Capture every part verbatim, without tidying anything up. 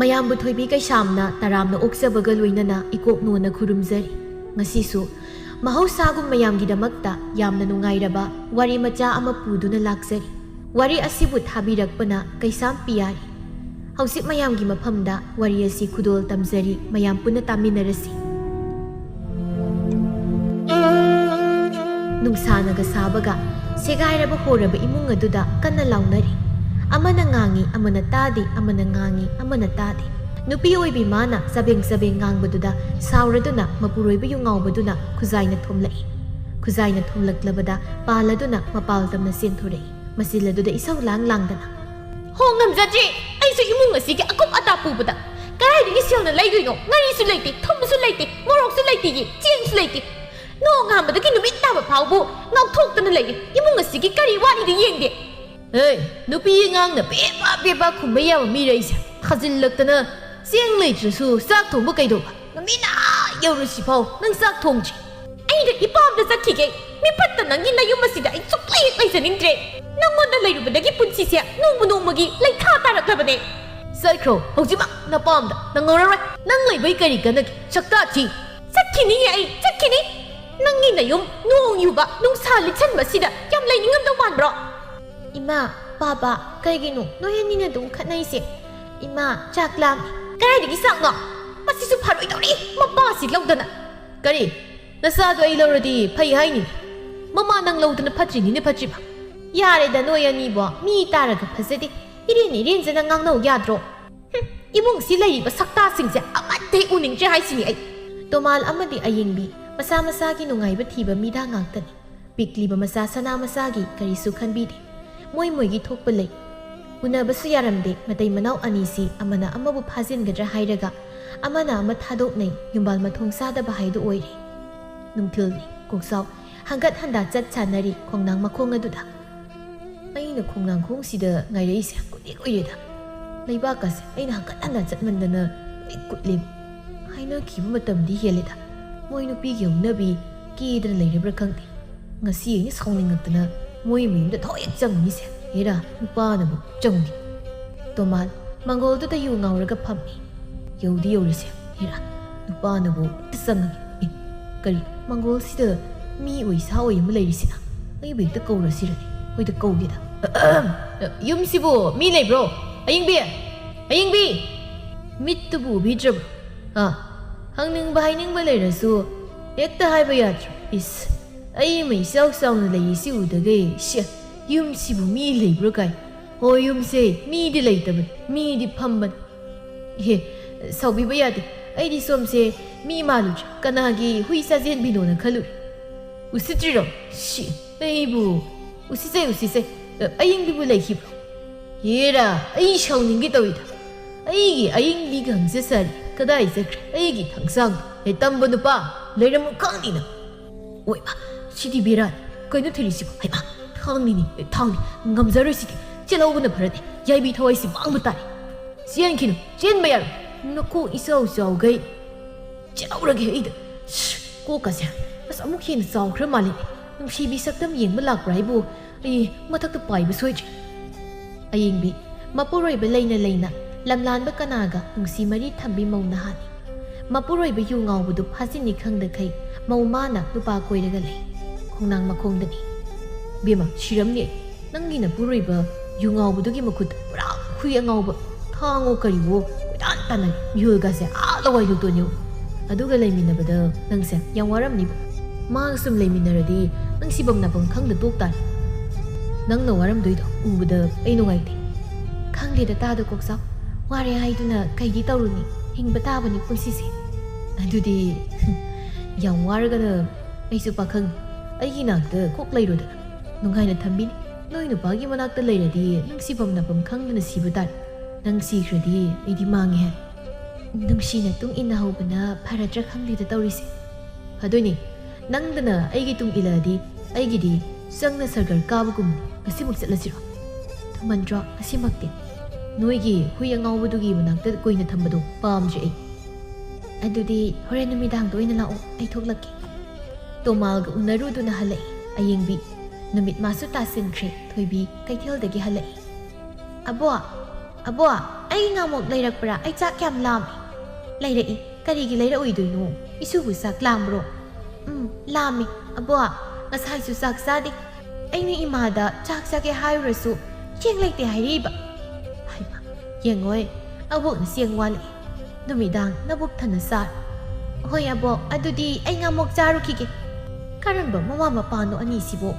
ꯃꯌꯥꯝꯕꯨ ꯊꯣꯏꯕꯤ ꯀꯩꯁꯥꯝꯅ ꯇꯔꯥꯝꯅ ꯑꯣꯛꯆꯕꯒ ꯂꯣꯏꯅꯅ ꯏꯀꯣꯛ ꯅꯣꯟꯅ ꯈꯨꯔꯨꯝꯖꯔꯤ꯫ ꯉꯁꯤꯁꯨ ꯃꯍꯧꯁꯥꯒꯨꯝ ꯃꯌꯥꯝꯒꯤꯗꯃꯛꯇ ꯌꯥꯝꯅ ꯅꯨꯡꯉꯥꯏꯔꯕ ꯋꯥꯔꯤ ꯃꯆꯥ ꯑꯃ ꯄꯨꯗꯨꯅ ꯂꯥꯛꯆꯔꯤ꯫ ꯋꯥꯔꯤ ꯑꯁꯤꯕꯨ ꯊꯥꯕꯤꯔꯛꯄꯅ ꯀꯩꯁꯥꯝ ꯄꯤꯌꯥꯔꯤ꯫ ꯍꯧꯖꯤꯛ ꯃꯌꯥꯝꯒꯤ ꯃꯐꯝꯗ ꯋꯥꯔꯤ ꯑꯁꯤ ꯈꯨꯗꯣꯜ ꯇꯝꯖꯔꯤ, ꯃꯌꯥꯝ ꯄꯨꯟꯅ ꯇꯥꯃꯤꯟꯅꯔꯁꯤ꯫ ꯅꯨꯡꯁꯥꯅꯒ ꯁꯥꯕꯒ ꯁꯦꯒꯥꯏꯔꯕ ꯍꯣꯔꯕ ꯏꯃꯨꯡ ꯑꯗꯨꯗ ꯀꯟꯅ ꯂꯥꯎꯅꯔꯤ꯫ ꯑꯃꯅ ꯉꯥꯡꯉꯤ, ꯑꯃꯅ ꯇꯥꯗꯦ, ꯑꯃꯅ ꯉꯥꯡꯉꯤ, ꯑꯃꯅ ꯇꯥꯗꯦ꯫ ꯅꯨꯄꯤ ꯑꯣꯏꯕꯤ ꯃꯥꯅ ꯆꯕꯦꯡ ꯆꯕꯦꯡ ꯉꯥꯡꯕꯗꯨꯗ ꯁꯥꯎꯔꯗꯨꯅ ꯃꯄꯨꯔꯣꯏꯕ ꯌꯨꯉꯥꯎꯕꯗꯨꯅ ꯈꯨꯖꯥꯏꯅ ꯊꯣꯝꯂꯛꯏ꯫ ꯈꯨꯖꯥꯏꯅ ꯊꯣꯝꯂꯛꯂꯕꯗ ꯄꯥꯜꯂꯗꯨꯅ ꯃꯄꯥꯜ ꯇꯝꯅ ꯆꯦꯟꯊꯣꯔꯛꯏ꯫ ꯃꯆꯤꯜ ꯑꯗꯨꯗ ꯏꯁꯧ ꯂꯥꯡ ꯂꯥꯡꯗꯅ, "ꯍꯣ, ꯉꯝꯖꯗ꯭ꯔꯦ! ꯑꯩꯁꯨ ꯏꯃꯨꯡ ꯑꯁꯤꯒꯤ ꯑꯀꯨꯞ ꯑꯇꯥ ꯄꯨꯕꯗ ꯀꯗꯥꯏꯗꯒꯤ ꯁꯦꯜꯅ ꯂꯩꯗꯣꯏꯅꯣ? ꯉꯥꯔꯤꯁꯨ ꯂꯩꯇꯦ, ꯊꯨꯝꯁꯨ ꯂꯩꯇꯦ, ꯃꯣꯔꯣꯛꯁꯨ ꯂꯩꯇꯦ, ꯆꯦꯡꯁꯨ ꯂꯩꯇꯦ꯫ ꯅꯣꯡ ꯉꯥꯟꯕꯗꯒꯤ ꯅꯨꯃꯤꯠ ꯇꯥꯕ ꯐꯥꯎꯕ ꯉꯥꯎꯊꯣꯛꯇꯅ ꯂꯩꯔꯤ꯫ ꯏꯃꯨꯡ ꯑꯁꯤꯒꯤ ꯀꯔꯤ ꯋꯥꯠꯂꯤꯗꯣ ꯌꯦꯡꯗꯦ꯫" "ꯍꯦ, ꯅꯨꯄꯤ ꯑꯉꯥꯡꯅ ꯄꯦꯄꯥ ꯄꯦꯄꯥ ꯈꯨꯝꯕ ꯌꯥꯕ ꯃꯤꯔ ꯑꯩꯁꯦ? ꯊꯥꯖꯤꯜꯂꯛꯇꯅ, ꯆꯦꯡ ꯂꯩꯇ꯭ꯔꯁꯨ ꯆꯥꯛ ꯊꯣꯡꯕ ꯀꯩꯗꯧꯕ? ꯅꯨꯃꯤꯠ ꯑꯥ ꯌꯧꯔꯁꯤꯐꯥꯎ ꯅꯪ ꯆꯥꯛ ꯊꯣꯡꯗ꯭ꯔꯤ꯫" "ꯑꯩꯅ ꯏꯄꯥꯝꯗ ꯆꯠꯈꯤꯒꯦ꯫ ꯃꯤꯐꯠꯇ ꯅꯪꯒꯤ ꯅꯌꯨꯝ ꯑꯁꯤꯗ ꯑꯩ ꯁꯨꯛꯂꯩ ꯍꯦꯛ ꯂꯩꯖꯅꯤꯡꯗ꯭ꯔꯦ꯫ ꯅꯪꯉꯣꯟꯗ ꯂꯩꯔꯨꯕꯗꯒꯤ ꯄꯨꯟꯁꯤꯁꯦ ꯅꯣꯡꯃ ꯅꯣꯡꯃꯒꯤ ꯂꯩꯈꯥ ꯇꯥꯔꯛꯂꯕꯅꯦ꯫" "ꯆꯠꯈ꯭ꯔꯣ ꯍꯧꯖꯤꯛꯃꯛ ꯅꯄꯥꯝꯗ꯫ ꯅꯪꯍꯧꯔꯔꯣꯏ꯫ ꯅꯪ ꯂꯩꯕꯩ ꯀꯔꯤ ꯀꯥꯟꯅꯒꯦ? ꯁꯛꯇꯥ ꯊꯤ꯫" "ꯆꯠꯈꯤꯅꯤꯌꯦ ꯑꯩ, ꯆꯠꯈꯤꯅꯤ꯫ ꯅꯪꯒꯤ ꯅꯌꯨꯝ ꯅꯣꯡ ꯌꯨꯕ ꯅꯨꯡꯁꯥ ꯂꯤꯠꯁꯟꯕꯁꯤꯗ ꯌꯥꯝ ꯂꯩꯅꯤꯡꯉꯝꯗꯧ ꯃꯥꯟꯕ꯭ꯔꯣ?" "ꯏꯃꯥ, ꯄꯥꯕ, ꯀꯩꯒꯤꯅꯣ ꯅꯣꯏ ꯑꯅꯤꯅ ꯑꯗꯨꯝ ꯈꯠꯅꯩꯁꯦ? ꯏꯃꯥ, ꯆꯥꯛ ꯂꯥꯝꯃꯤ꯫" "ꯀꯗꯥꯏꯗꯒꯤ ꯆꯥꯛꯅꯣ? ꯃꯁꯤꯁꯨ ꯐꯔꯣꯏꯗꯧꯔꯤ, ꯃꯄꯥꯁꯤ ꯂꯧꯗꯅ꯫" "ꯀꯔꯤ? ꯅꯆꯥꯗꯣ ꯑꯩ ꯂꯧꯔꯗꯤ ꯐꯩ ꯍꯥꯏꯅꯤꯅꯦ꯫ ꯃꯃꯥ ꯅꯪ ꯂꯧꯗꯅ ꯐꯠꯇ꯭ꯔꯤꯅꯤꯅꯦ ꯐꯠꯇ꯭ꯔꯤꯕ꯫" "ꯌꯥꯔꯦꯗ ꯅꯣꯏ ꯑꯅꯤꯕꯣ, ꯃꯤ ꯇꯥꯔꯒ ꯐꯖꯗꯦ꯫ ꯏꯔꯦꯟ ꯏꯔꯦꯟꯖꯅ ꯉꯥꯡꯅꯧ ꯌꯥꯗ꯭ꯔꯣ? ꯍꯨꯝ, ꯏꯃꯨꯡꯁꯤ ꯂꯩꯔꯤꯕ ꯁꯛꯇꯥꯁꯤꯡꯁꯦ ꯑꯃꯠꯇ ꯍꯦꯛ ꯎꯅꯤꯡꯗ꯭ꯔꯦ ꯍꯥꯏꯁꯤꯅꯤ ꯑꯩ꯫" ꯇꯣꯃꯥꯜ ꯑꯃꯗꯤ ꯑꯌꯦꯡꯕꯤ ꯃꯁꯥ ꯃꯁꯥꯒꯤ ꯅꯨꯡꯉꯥꯏꯕ ꯊꯤꯕ ꯃꯤꯗꯥ ꯉꯥꯛꯇꯅꯤ꯫ ꯄꯤꯛꯂꯤꯕ ꯃꯆꯥ ꯁꯅꯥ ꯃꯆꯥꯒꯤ ꯀꯔꯤꯁꯨ ꯈꯟꯕꯤꯗꯦ꯫ ꯃꯣꯏ ꯃꯣꯏꯒꯤ ꯊꯣꯛꯄ ꯂꯩ꯫ ꯎꯅꯕꯁꯨ ꯌꯥꯔꯝꯗꯦ ꯃꯇꯩ ꯃꯅꯥꯎ ꯑꯅꯤꯁꯤ꯫ ꯑꯃꯅ ꯑꯃꯕꯨ ꯐꯥꯖꯤꯟꯒꯗ꯭ꯔꯥ ꯍꯥꯏꯔꯒ ꯑꯃꯅ ꯑꯃ ꯊꯥꯗꯣꯛꯅꯩ꯫ ꯌꯨꯝꯕꯥꯜ ꯃꯊꯣꯡ ꯆꯥꯗꯕ ꯍꯥꯏꯗꯨ ꯑꯣꯏꯔꯦ꯫ ꯅꯨꯡꯊꯤꯜꯅꯤ꯫ ꯀꯣꯛꯆꯥꯎ ꯍꯪꯒꯠ ꯍꯟꯗꯥ ꯆꯠ ꯁꯥꯟꯅꯔꯤ ꯈꯣꯡꯅꯥꯡ ꯃꯈꯣꯡ ꯑꯗꯨꯗ꯫ "ꯑꯩꯅ ꯈꯣꯡꯅꯥꯡꯈꯣꯡꯁꯤꯗ ꯉꯥꯏꯔꯛꯏꯁꯦ ꯀꯨꯏꯗꯤ ꯀꯨꯏꯔꯦꯗ꯫ ꯂꯩꯕꯥꯛꯀꯁꯦ ꯑꯩꯅ ꯍꯪꯒꯠ ꯍꯟꯗꯥ ꯆꯠꯃꯟꯗꯅ ꯂꯣꯏ ꯀꯨꯠꯂꯦ꯫ ꯍꯥꯏꯅꯈꯤꯕ ꯃꯇꯝꯗꯤ ꯍꯦꯜꯂꯦꯗ꯫ ꯃꯣꯏ ꯅꯨꯄꯤꯒꯤ ꯍꯧꯅꯕꯤ ꯀꯦꯗꯅ ꯂꯩꯔꯕ꯭ꯔꯥ ꯈꯪꯗꯦ꯫ ꯉꯁꯤ ꯑꯩꯅ ꯁꯥꯎꯅꯤꯡꯉꯛꯇꯅ ꯃꯣꯏ ꯃꯌꯨꯝꯗ ꯊꯋꯥꯏ ꯆꯪꯉꯤꯁꯦ꯫ ꯍꯦꯔꯥ, ꯅꯨꯄꯥꯅꯕꯨ ꯆꯪꯅꯤ꯫ ꯇꯣꯃꯥꯟ ꯃꯪꯒꯣꯜꯗꯨꯗ ꯌꯨ ꯉꯥꯎꯔꯒ ꯐꯝꯃꯤ꯫ ꯌꯧꯗꯤ ꯌꯧꯔꯤꯁꯦ꯫ ꯍꯦꯔꯥ, ꯅꯨꯄꯥꯅꯕꯨ ꯍꯦꯛꯇ ꯆꯪꯉꯒꯦ꯫ ꯑꯦ, ꯀꯔꯤ, ꯃꯪꯒꯣꯜꯁꯤꯗ ꯃꯤ ꯑꯣꯏ ꯁꯥ ꯑꯣꯏ ꯑꯃ ꯂꯩꯔꯤꯁꯤꯅ? ꯑꯩꯕꯨ ꯍꯦꯛꯇ ꯀꯧꯔꯁꯤꯔꯅꯦ? ꯍꯣꯏꯗ, ꯀꯧꯒꯦꯗ꯫ ꯑꯍꯝ, ꯌꯨꯝꯁꯤꯕꯨ ꯃꯤ ꯂꯩꯕ꯭ꯔꯣ? ꯑꯌꯤꯡꯕꯤ! ꯑꯌꯤꯡꯕꯤ! ꯃꯤꯠꯇꯨꯕꯨ ꯎꯕꯤꯗ꯭ꯔꯕ꯭ꯔꯣ? ꯑꯥ, ꯍꯪꯅꯤꯡꯕ ꯍꯥꯏꯅꯤꯡꯕ ꯂꯩꯔꯁꯨ ꯍꯦꯛꯇ ꯍꯥꯏꯕ ꯌꯥꯗ꯭ꯔꯣ? ꯏꯁ, ꯑꯩ ꯑꯃ ꯏꯆꯥꯎ ꯆꯥꯎꯅ ꯂꯩꯔꯤꯁꯤ ꯎꯗꯒꯩ, ꯁꯤ ꯌꯨꯝꯁꯤꯕꯨ ꯃꯤ ꯂꯩꯕ꯭ꯔꯣ ꯀꯥꯏ? ꯍꯣꯏ, ꯌꯨꯝꯁꯦ ꯃꯤꯗꯤ ꯂꯩꯇꯕꯅꯤ, ꯃꯤꯗꯤ ꯐꯝꯕꯅꯤ꯫ ꯏꯍꯦ, ꯁꯥꯎꯕꯤꯕ ꯌꯥꯗꯦ, ꯑꯩꯗꯤ ꯁꯣꯝꯁꯦ ꯃꯤ ꯃꯥꯜꯂꯨꯗ꯭ꯔꯦ, ꯀꯅꯥꯒꯤ ꯍꯨꯏ ꯆꯥꯖꯦꯟꯕꯤꯅꯣꯅ ꯈꯜꯂꯨꯔꯦ꯫ ꯎꯁꯤꯠꯇ꯭ꯔꯤꯔꯣ? ꯁꯤ, ꯑꯩꯕꯨ ꯎꯁꯤꯠꯆꯩ, ꯎꯁꯤꯠꯆꯩ꯫ ꯑ, ꯑꯌꯤꯡꯕꯤꯕꯨ ꯂꯩꯈꯤꯕ꯭ꯔꯣ? ꯍꯦꯔꯥ, ꯑꯩ ꯁꯥꯎꯅꯤꯡꯒꯦ ꯇꯧꯏꯗ꯫ ꯑꯩꯒꯤ ꯑꯌꯤꯡꯕꯤꯒ ꯍꯪꯖ ꯁꯥꯔꯤ, ꯀꯗꯥꯏ ꯆꯠꯈ꯭ꯔꯦ? ꯑꯩꯒꯤ ꯊꯥꯡꯁꯥꯡꯗꯣ꯫ ꯍꯦ, ꯇꯝꯕ ꯅꯨꯄꯥ, ꯂꯩꯔꯝꯃꯨ ꯈꯪꯅꯤ ꯅꯪ꯫ ꯑꯣꯏꯃ, ꯁꯤꯗꯤ ꯕꯦꯔꯥꯅꯤ꯫ ꯀꯩꯅꯣ ꯊꯤꯔꯤꯁꯤꯕꯣ? ꯍꯩꯃ, ꯊꯥꯡꯅꯤꯅꯦ, ꯑꯦ, ꯊꯥꯡꯅꯤ꯫ ꯉꯝꯖꯔꯣꯏ ꯁꯤꯗꯤ꯫ ꯆꯦꯜꯍꯧꯕꯅ ꯐꯔꯅꯤ꯫ ꯌꯥꯏꯕꯤ ꯊꯋꯥꯏꯁꯤ ꯃꯥꯡꯕ ꯇꯥꯔꯦ꯫ ꯆꯦꯟꯈꯤꯅꯨ, ꯆꯦꯟꯕ ꯌꯥꯔꯣꯏ꯫ ꯅꯀꯣꯛ ꯏꯆꯥꯎ ꯆꯥꯎꯈꯩ꯫ ꯆꯦꯜꯍꯧꯔꯒꯦ ꯑꯩꯗ꯫ ꯁ꯭ꯁ, ꯀꯣꯛꯀꯁꯦ꯫ ꯑꯁ, ꯑꯃꯨꯛ ꯍꯦꯟꯅ ꯆꯥꯎꯈ꯭ꯔ ꯃꯥꯜꯂꯦ꯫ ꯅꯨꯡꯁꯤꯕꯤ ꯁꯛꯇꯝ ꯌꯦꯡꯕ ꯂꯥꯛꯄ꯭ꯔꯥ ꯍꯥꯏꯕꯨ ꯑꯩ ꯃꯊꯛꯇ ꯄꯥꯏꯕ ꯁꯣꯏꯗ꯭ꯔꯦ꯫ ꯑꯌꯤꯡꯕꯤ, ꯃꯄꯨꯔꯣꯏꯕ ꯂꯩꯅ ꯂꯩꯅ ꯂꯝꯂꯥꯟꯕ ꯀꯅꯥꯒ ꯅꯨꯡꯁꯤ ꯃꯔꯤ ꯊꯝꯕꯤ ꯃꯧ ꯅꯍꯥꯅꯤ꯫ ꯃꯄꯨꯔꯣꯏꯕ ꯌꯨ ꯉꯥꯎꯕꯗꯨ ꯐꯥꯖꯤꯟꯅꯤ ꯈꯪꯗꯈꯩ ꯃꯧ ꯃꯥꯅ ꯅꯨꯄꯥ ꯀꯣꯏꯔꯒ ꯂꯩ꯫ ꯈꯣꯡꯅꯥꯡ ꯃꯈꯣꯡꯗꯅꯤ꯫ ꯕꯦꯝꯃ, ꯁꯤꯔꯝꯅꯤ ꯑꯩ꯫ ꯅꯪꯒꯤ ꯅꯄꯨꯔꯣꯏꯕ ꯌꯨ ꯉꯥꯎꯕꯗꯨꯒꯤ ꯃꯈꯨꯠꯇ ꯄꯨꯔꯥ ꯍꯨꯏ ꯑꯉꯥꯎꯕ, ꯊꯥꯡꯉꯣ ꯀꯔꯤꯋꯣ ꯀꯣꯏꯇꯥꯟ ꯇꯥꯟꯅꯔꯦ꯫ ꯃꯤꯍꯨꯜꯒꯁꯦ ꯑꯥ ꯂꯋꯥꯏ ꯂꯨꯇꯣꯟ ꯌꯧ꯫ ꯑꯗꯨꯒ ꯂꯩꯃꯤꯟꯅꯕꯗ ꯅꯪꯁꯦ ꯌꯥꯝ ꯋꯥꯔꯝꯅꯤꯕꯨ꯫ ꯃꯥꯒ ꯁꯨꯝ ꯂꯩꯃꯤꯟꯅꯔꯗꯤ ꯅꯪ ꯁꯤꯐꯝ ꯅꯥꯐꯝ ꯈꯪꯗ ꯇꯣꯛ ꯇꯥꯔꯦ꯫ ꯅꯪꯅ ꯋꯥꯔꯝꯗꯣꯏꯗꯣ ꯎꯕꯗ ꯑꯩ ꯅꯨꯡꯉꯥꯏꯇꯦ꯫ ꯈꯪꯗꯦꯗ ꯇꯥꯗ ꯀꯣꯛꯆꯥꯎ, ꯋꯥꯔꯦ ꯍꯥꯏꯗꯨꯅ ꯀꯩꯗꯤ ꯇꯧꯔꯨꯅꯤ, ꯍꯤꯡꯕ ꯇꯥꯕꯅꯤ ꯄꯨꯟꯁꯤꯁꯦ꯫ ꯑꯗꯨꯗꯤ ꯌꯥꯝ ꯋꯥꯔꯒꯅ ꯑꯩꯁꯨ ꯄꯥꯈꯪꯅꯤ, ꯑꯩꯒꯤ ꯅꯥꯛꯇ ꯀꯣꯛ ꯂꯩꯔꯣꯗꯅ, ꯅꯨꯡꯉꯥꯏꯅ ꯊꯝꯕꯤꯅꯤ꯫ ꯅꯣꯏ ꯅꯨꯄꯥꯒꯤ ꯃꯅꯥꯛꯇ ꯂꯩꯔꯗꯤ ꯅꯪ ꯁꯤꯐꯝ ꯅꯥꯐꯝ ꯈꯪꯗꯅ ꯁꯤꯕ ꯇꯥꯔꯦ꯫ ꯅꯪ ꯁꯤꯈ꯭ꯔꯗꯤ ꯑꯩꯗꯤ ꯃꯥꯡꯉꯦ ꯍꯥꯏ꯫ ꯅꯨꯡꯁꯤꯅ ꯇꯨꯡ ꯏꯟꯅꯍꯧꯕꯅ ꯐꯔꯗ꯭ꯔꯥ ꯈꯪꯗꯦꯗ ꯇꯧꯔꯤꯁꯦ꯫ ꯐꯗꯣꯏꯅꯦ, ꯅꯪꯗꯅ ꯑꯩꯒꯤ ꯇꯨꯡ ꯏꯜꯂꯛꯑꯗꯤ ꯑꯩꯒꯤꯗꯤ ꯆꯪꯅ ꯁꯔꯒꯔ ꯀꯥꯕꯒꯨꯝꯅꯤ꯫ ꯉꯁꯤꯃꯛ ꯆꯠꯂꯁꯤꯔꯣ? ꯊꯨꯃꯟꯗ꯭ꯔꯣ ꯉꯁꯤꯃꯛꯇꯤ? ꯅꯣꯏꯒꯤ ꯍꯨꯏ ꯑꯉꯥꯎꯕꯗꯨꯒꯤ ꯃꯅꯥꯛꯇ ꯀꯨꯏꯅ ꯊꯝꯕꯗꯣ ꯄꯥꯝꯗ꯭ꯔꯦ ꯑꯩ꯫ ꯑꯗꯨꯗꯤ ꯍꯣꯔꯦꯟ ꯅꯨꯃꯤꯗꯥꯡꯗ ꯑꯣꯏꯅ ꯂꯥꯛꯑꯣ, ꯑꯩ ꯊꯣꯛꯂꯛꯀꯦ꯫ ꯇꯣꯃꯥꯜꯒ ꯎꯅꯔꯨꯗꯨꯅ ꯍꯜꯂꯛꯏ꯫ ꯑꯌꯤꯡꯕꯤ꯫ ꯅꯨꯃꯤꯠ ꯃꯥꯁꯨ ꯇꯥꯁꯤꯟꯈ꯭ꯔꯦ꯫ ꯊꯣꯏꯕꯤ ꯀꯩꯊꯦꯜꯗꯒꯤ ꯍꯜꯂꯛꯏ꯫ "ꯑꯕꯣ, ꯑꯕꯣ, ꯑꯩ ꯉꯥꯃꯣꯛ ꯂꯩꯔꯛꯄ꯭ꯔꯥ? ꯑꯩ ꯆꯥꯛ ꯌꯥꯝ ꯂꯥꯝꯃꯦ꯫" "ꯂꯩꯔꯛꯏ꯫ ꯀꯔꯤꯒꯤ ꯂꯩꯔꯛꯑꯣꯏꯗꯣꯏꯅꯣ? ꯏꯁꯨꯕꯨ ꯆꯥꯛ ꯂꯥꯝꯕ꯭ꯔꯣ?" "ꯎꯝ, ꯂꯥꯝꯃꯦ꯫ ꯑꯕꯣ, ꯉꯁꯥꯏꯁꯨ ꯆꯥꯛ ꯆꯥꯗꯦ꯫ ꯑꯩꯅ ꯏꯃꯥꯗ ꯆꯥꯛ ꯆꯥꯒꯦ ꯍꯥꯏꯔꯨꯔꯁꯨ ꯆꯦꯡ ꯂꯩꯇꯦ ꯍꯥꯏꯔꯛꯏꯕ꯫" ꯍꯩꯃꯥ, ꯌꯦꯡꯉꯣꯏ, ꯑꯕꯣꯛꯅ ꯆꯦꯡ ꯋꯥꯠꯂꯛꯏ꯫ "ꯅꯨꯃꯤꯗꯥꯡ ꯅꯕꯨꯛ ꯊꯟꯅ ꯆꯥꯔꯣ꯫" "ꯍꯣꯏ ꯑꯕꯣꯛ, ꯑꯗꯨꯗꯤ ꯑꯩ ꯉꯥꯃꯣꯛ ꯆꯥꯔꯨꯈꯤꯒꯦ꯫" ꯀꯔꯝꯕ ꯃꯃꯥ ꯃꯄꯥꯅꯣ ꯑꯅꯤꯁꯤꯕꯣ?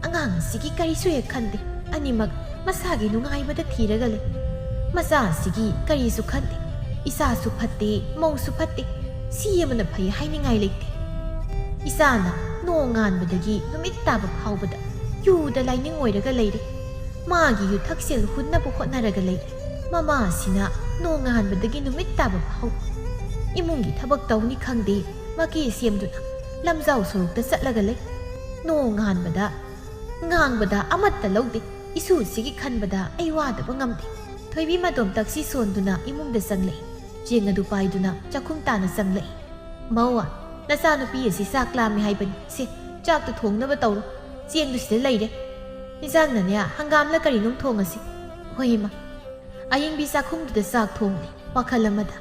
ꯑꯉꯥꯡ ꯑꯁꯤꯒꯤ ꯀꯔꯤꯁꯨ ꯍꯦꯛ ꯈꯟꯗꯦ꯫ ꯑꯅꯤꯃꯛ ꯃꯁꯥꯒꯤ ꯅꯨꯡꯉꯥꯏꯕꯗ ꯊꯤꯔꯒ ꯂꯩ꯫ ꯃꯆꯥ ꯑꯁꯤꯒꯤ ꯀꯔꯤꯁꯨ ꯈꯟꯗꯦ꯫ ꯏꯆꯥꯁꯨ ꯐꯠꯇꯦ, ꯃꯧꯁꯨ ꯐꯠꯇꯦ꯫ ꯁꯤ ꯑꯃꯅ ꯐꯩ ꯍꯥꯏꯅꯤꯡꯉꯥꯏ ꯂꯩꯇꯦ꯫ ꯏꯆꯥꯅ ꯅꯣꯡ ꯉꯥꯟꯕꯗꯒꯤ ꯅꯨꯃꯤꯠ ꯇꯥꯕ ꯐꯥꯎꯕꯗ ꯌꯨꯗ ꯂꯥꯏꯅꯤꯡ ꯑꯣꯏꯔꯒ ꯂꯩꯔꯦ꯫ ꯃꯥꯒꯤ ꯌꯨꯊꯛꯁꯦꯜ ꯍꯨꯟꯅꯕ ꯍꯣꯠꯅꯔꯒ ꯂꯩꯔꯦ꯫ ꯃꯃꯥ ꯑꯁꯤꯅ ꯅꯣꯡ ꯉꯥꯟꯕꯗꯒꯤ ꯅꯨꯃꯤꯠ ꯇꯥꯕ ꯐꯥꯎꯕ ꯏꯃꯨꯡꯒꯤ ꯊꯕꯛ ꯇꯧꯅꯤ ꯈꯪꯗꯦ, ꯃꯀꯦ ꯁꯦꯝꯗꯨꯅ ꯂꯝꯖꯥꯎ ꯁꯣꯔꯣꯛꯇ ꯆꯠꯂꯒ ꯂꯩ꯫ ꯅꯣꯡ ꯉꯥꯟꯕꯗ, ꯉꯥꯡꯕꯗ ꯑꯃꯠꯇ ꯂꯧꯗꯦ꯫ ꯏꯁꯨꯁꯤꯒꯤ ꯈꯟꯕꯗ ꯑꯩ ꯋꯥꯗꯕ ꯉꯝꯗꯦ꯫ ꯊꯣꯏꯕꯤ ꯃꯇꯣꯝ ꯇꯛꯁꯤ ꯁꯣꯟꯗꯨꯅ ꯏꯃꯨꯡꯗ ꯆꯪꯂꯛꯏ꯫ ꯆꯦꯡ ꯑꯗꯨ ꯄꯥꯏꯗꯨꯅ ꯆꯥꯛꯈꯨꯝ ꯇꯥꯅ ꯆꯪꯂꯛꯏ꯫ "ꯃꯧ, ꯅꯆꯥꯅꯨꯄꯤ ꯑꯁꯤ ꯆꯥꯛ ꯂꯥꯝꯃꯤ ꯍꯥꯏꯕꯅꯤ꯫ ꯁꯦ, ꯆꯥꯛꯇꯨ ꯊꯣꯡꯅꯕ ꯇꯧꯔꯣ꯫ ꯆꯦꯡꯗꯨ ꯁꯤꯗ ꯂꯩꯔꯦ꯫ ꯏꯟꯖꯥꯡꯅꯅꯦ, ꯍꯪꯒꯥꯝꯂ ꯀꯔꯤꯅꯣꯝ ꯊꯣꯡꯉꯁꯤ꯫" "ꯍꯣꯏ, ꯏꯃꯥ꯫" ꯑꯌꯤꯡꯕꯤ ꯆꯥꯛꯈꯨꯝꯗꯨꯗ ꯆꯥꯛ ꯊꯣꯡꯂꯤ, ꯋꯥꯈꯜ ꯑꯃꯗ꯫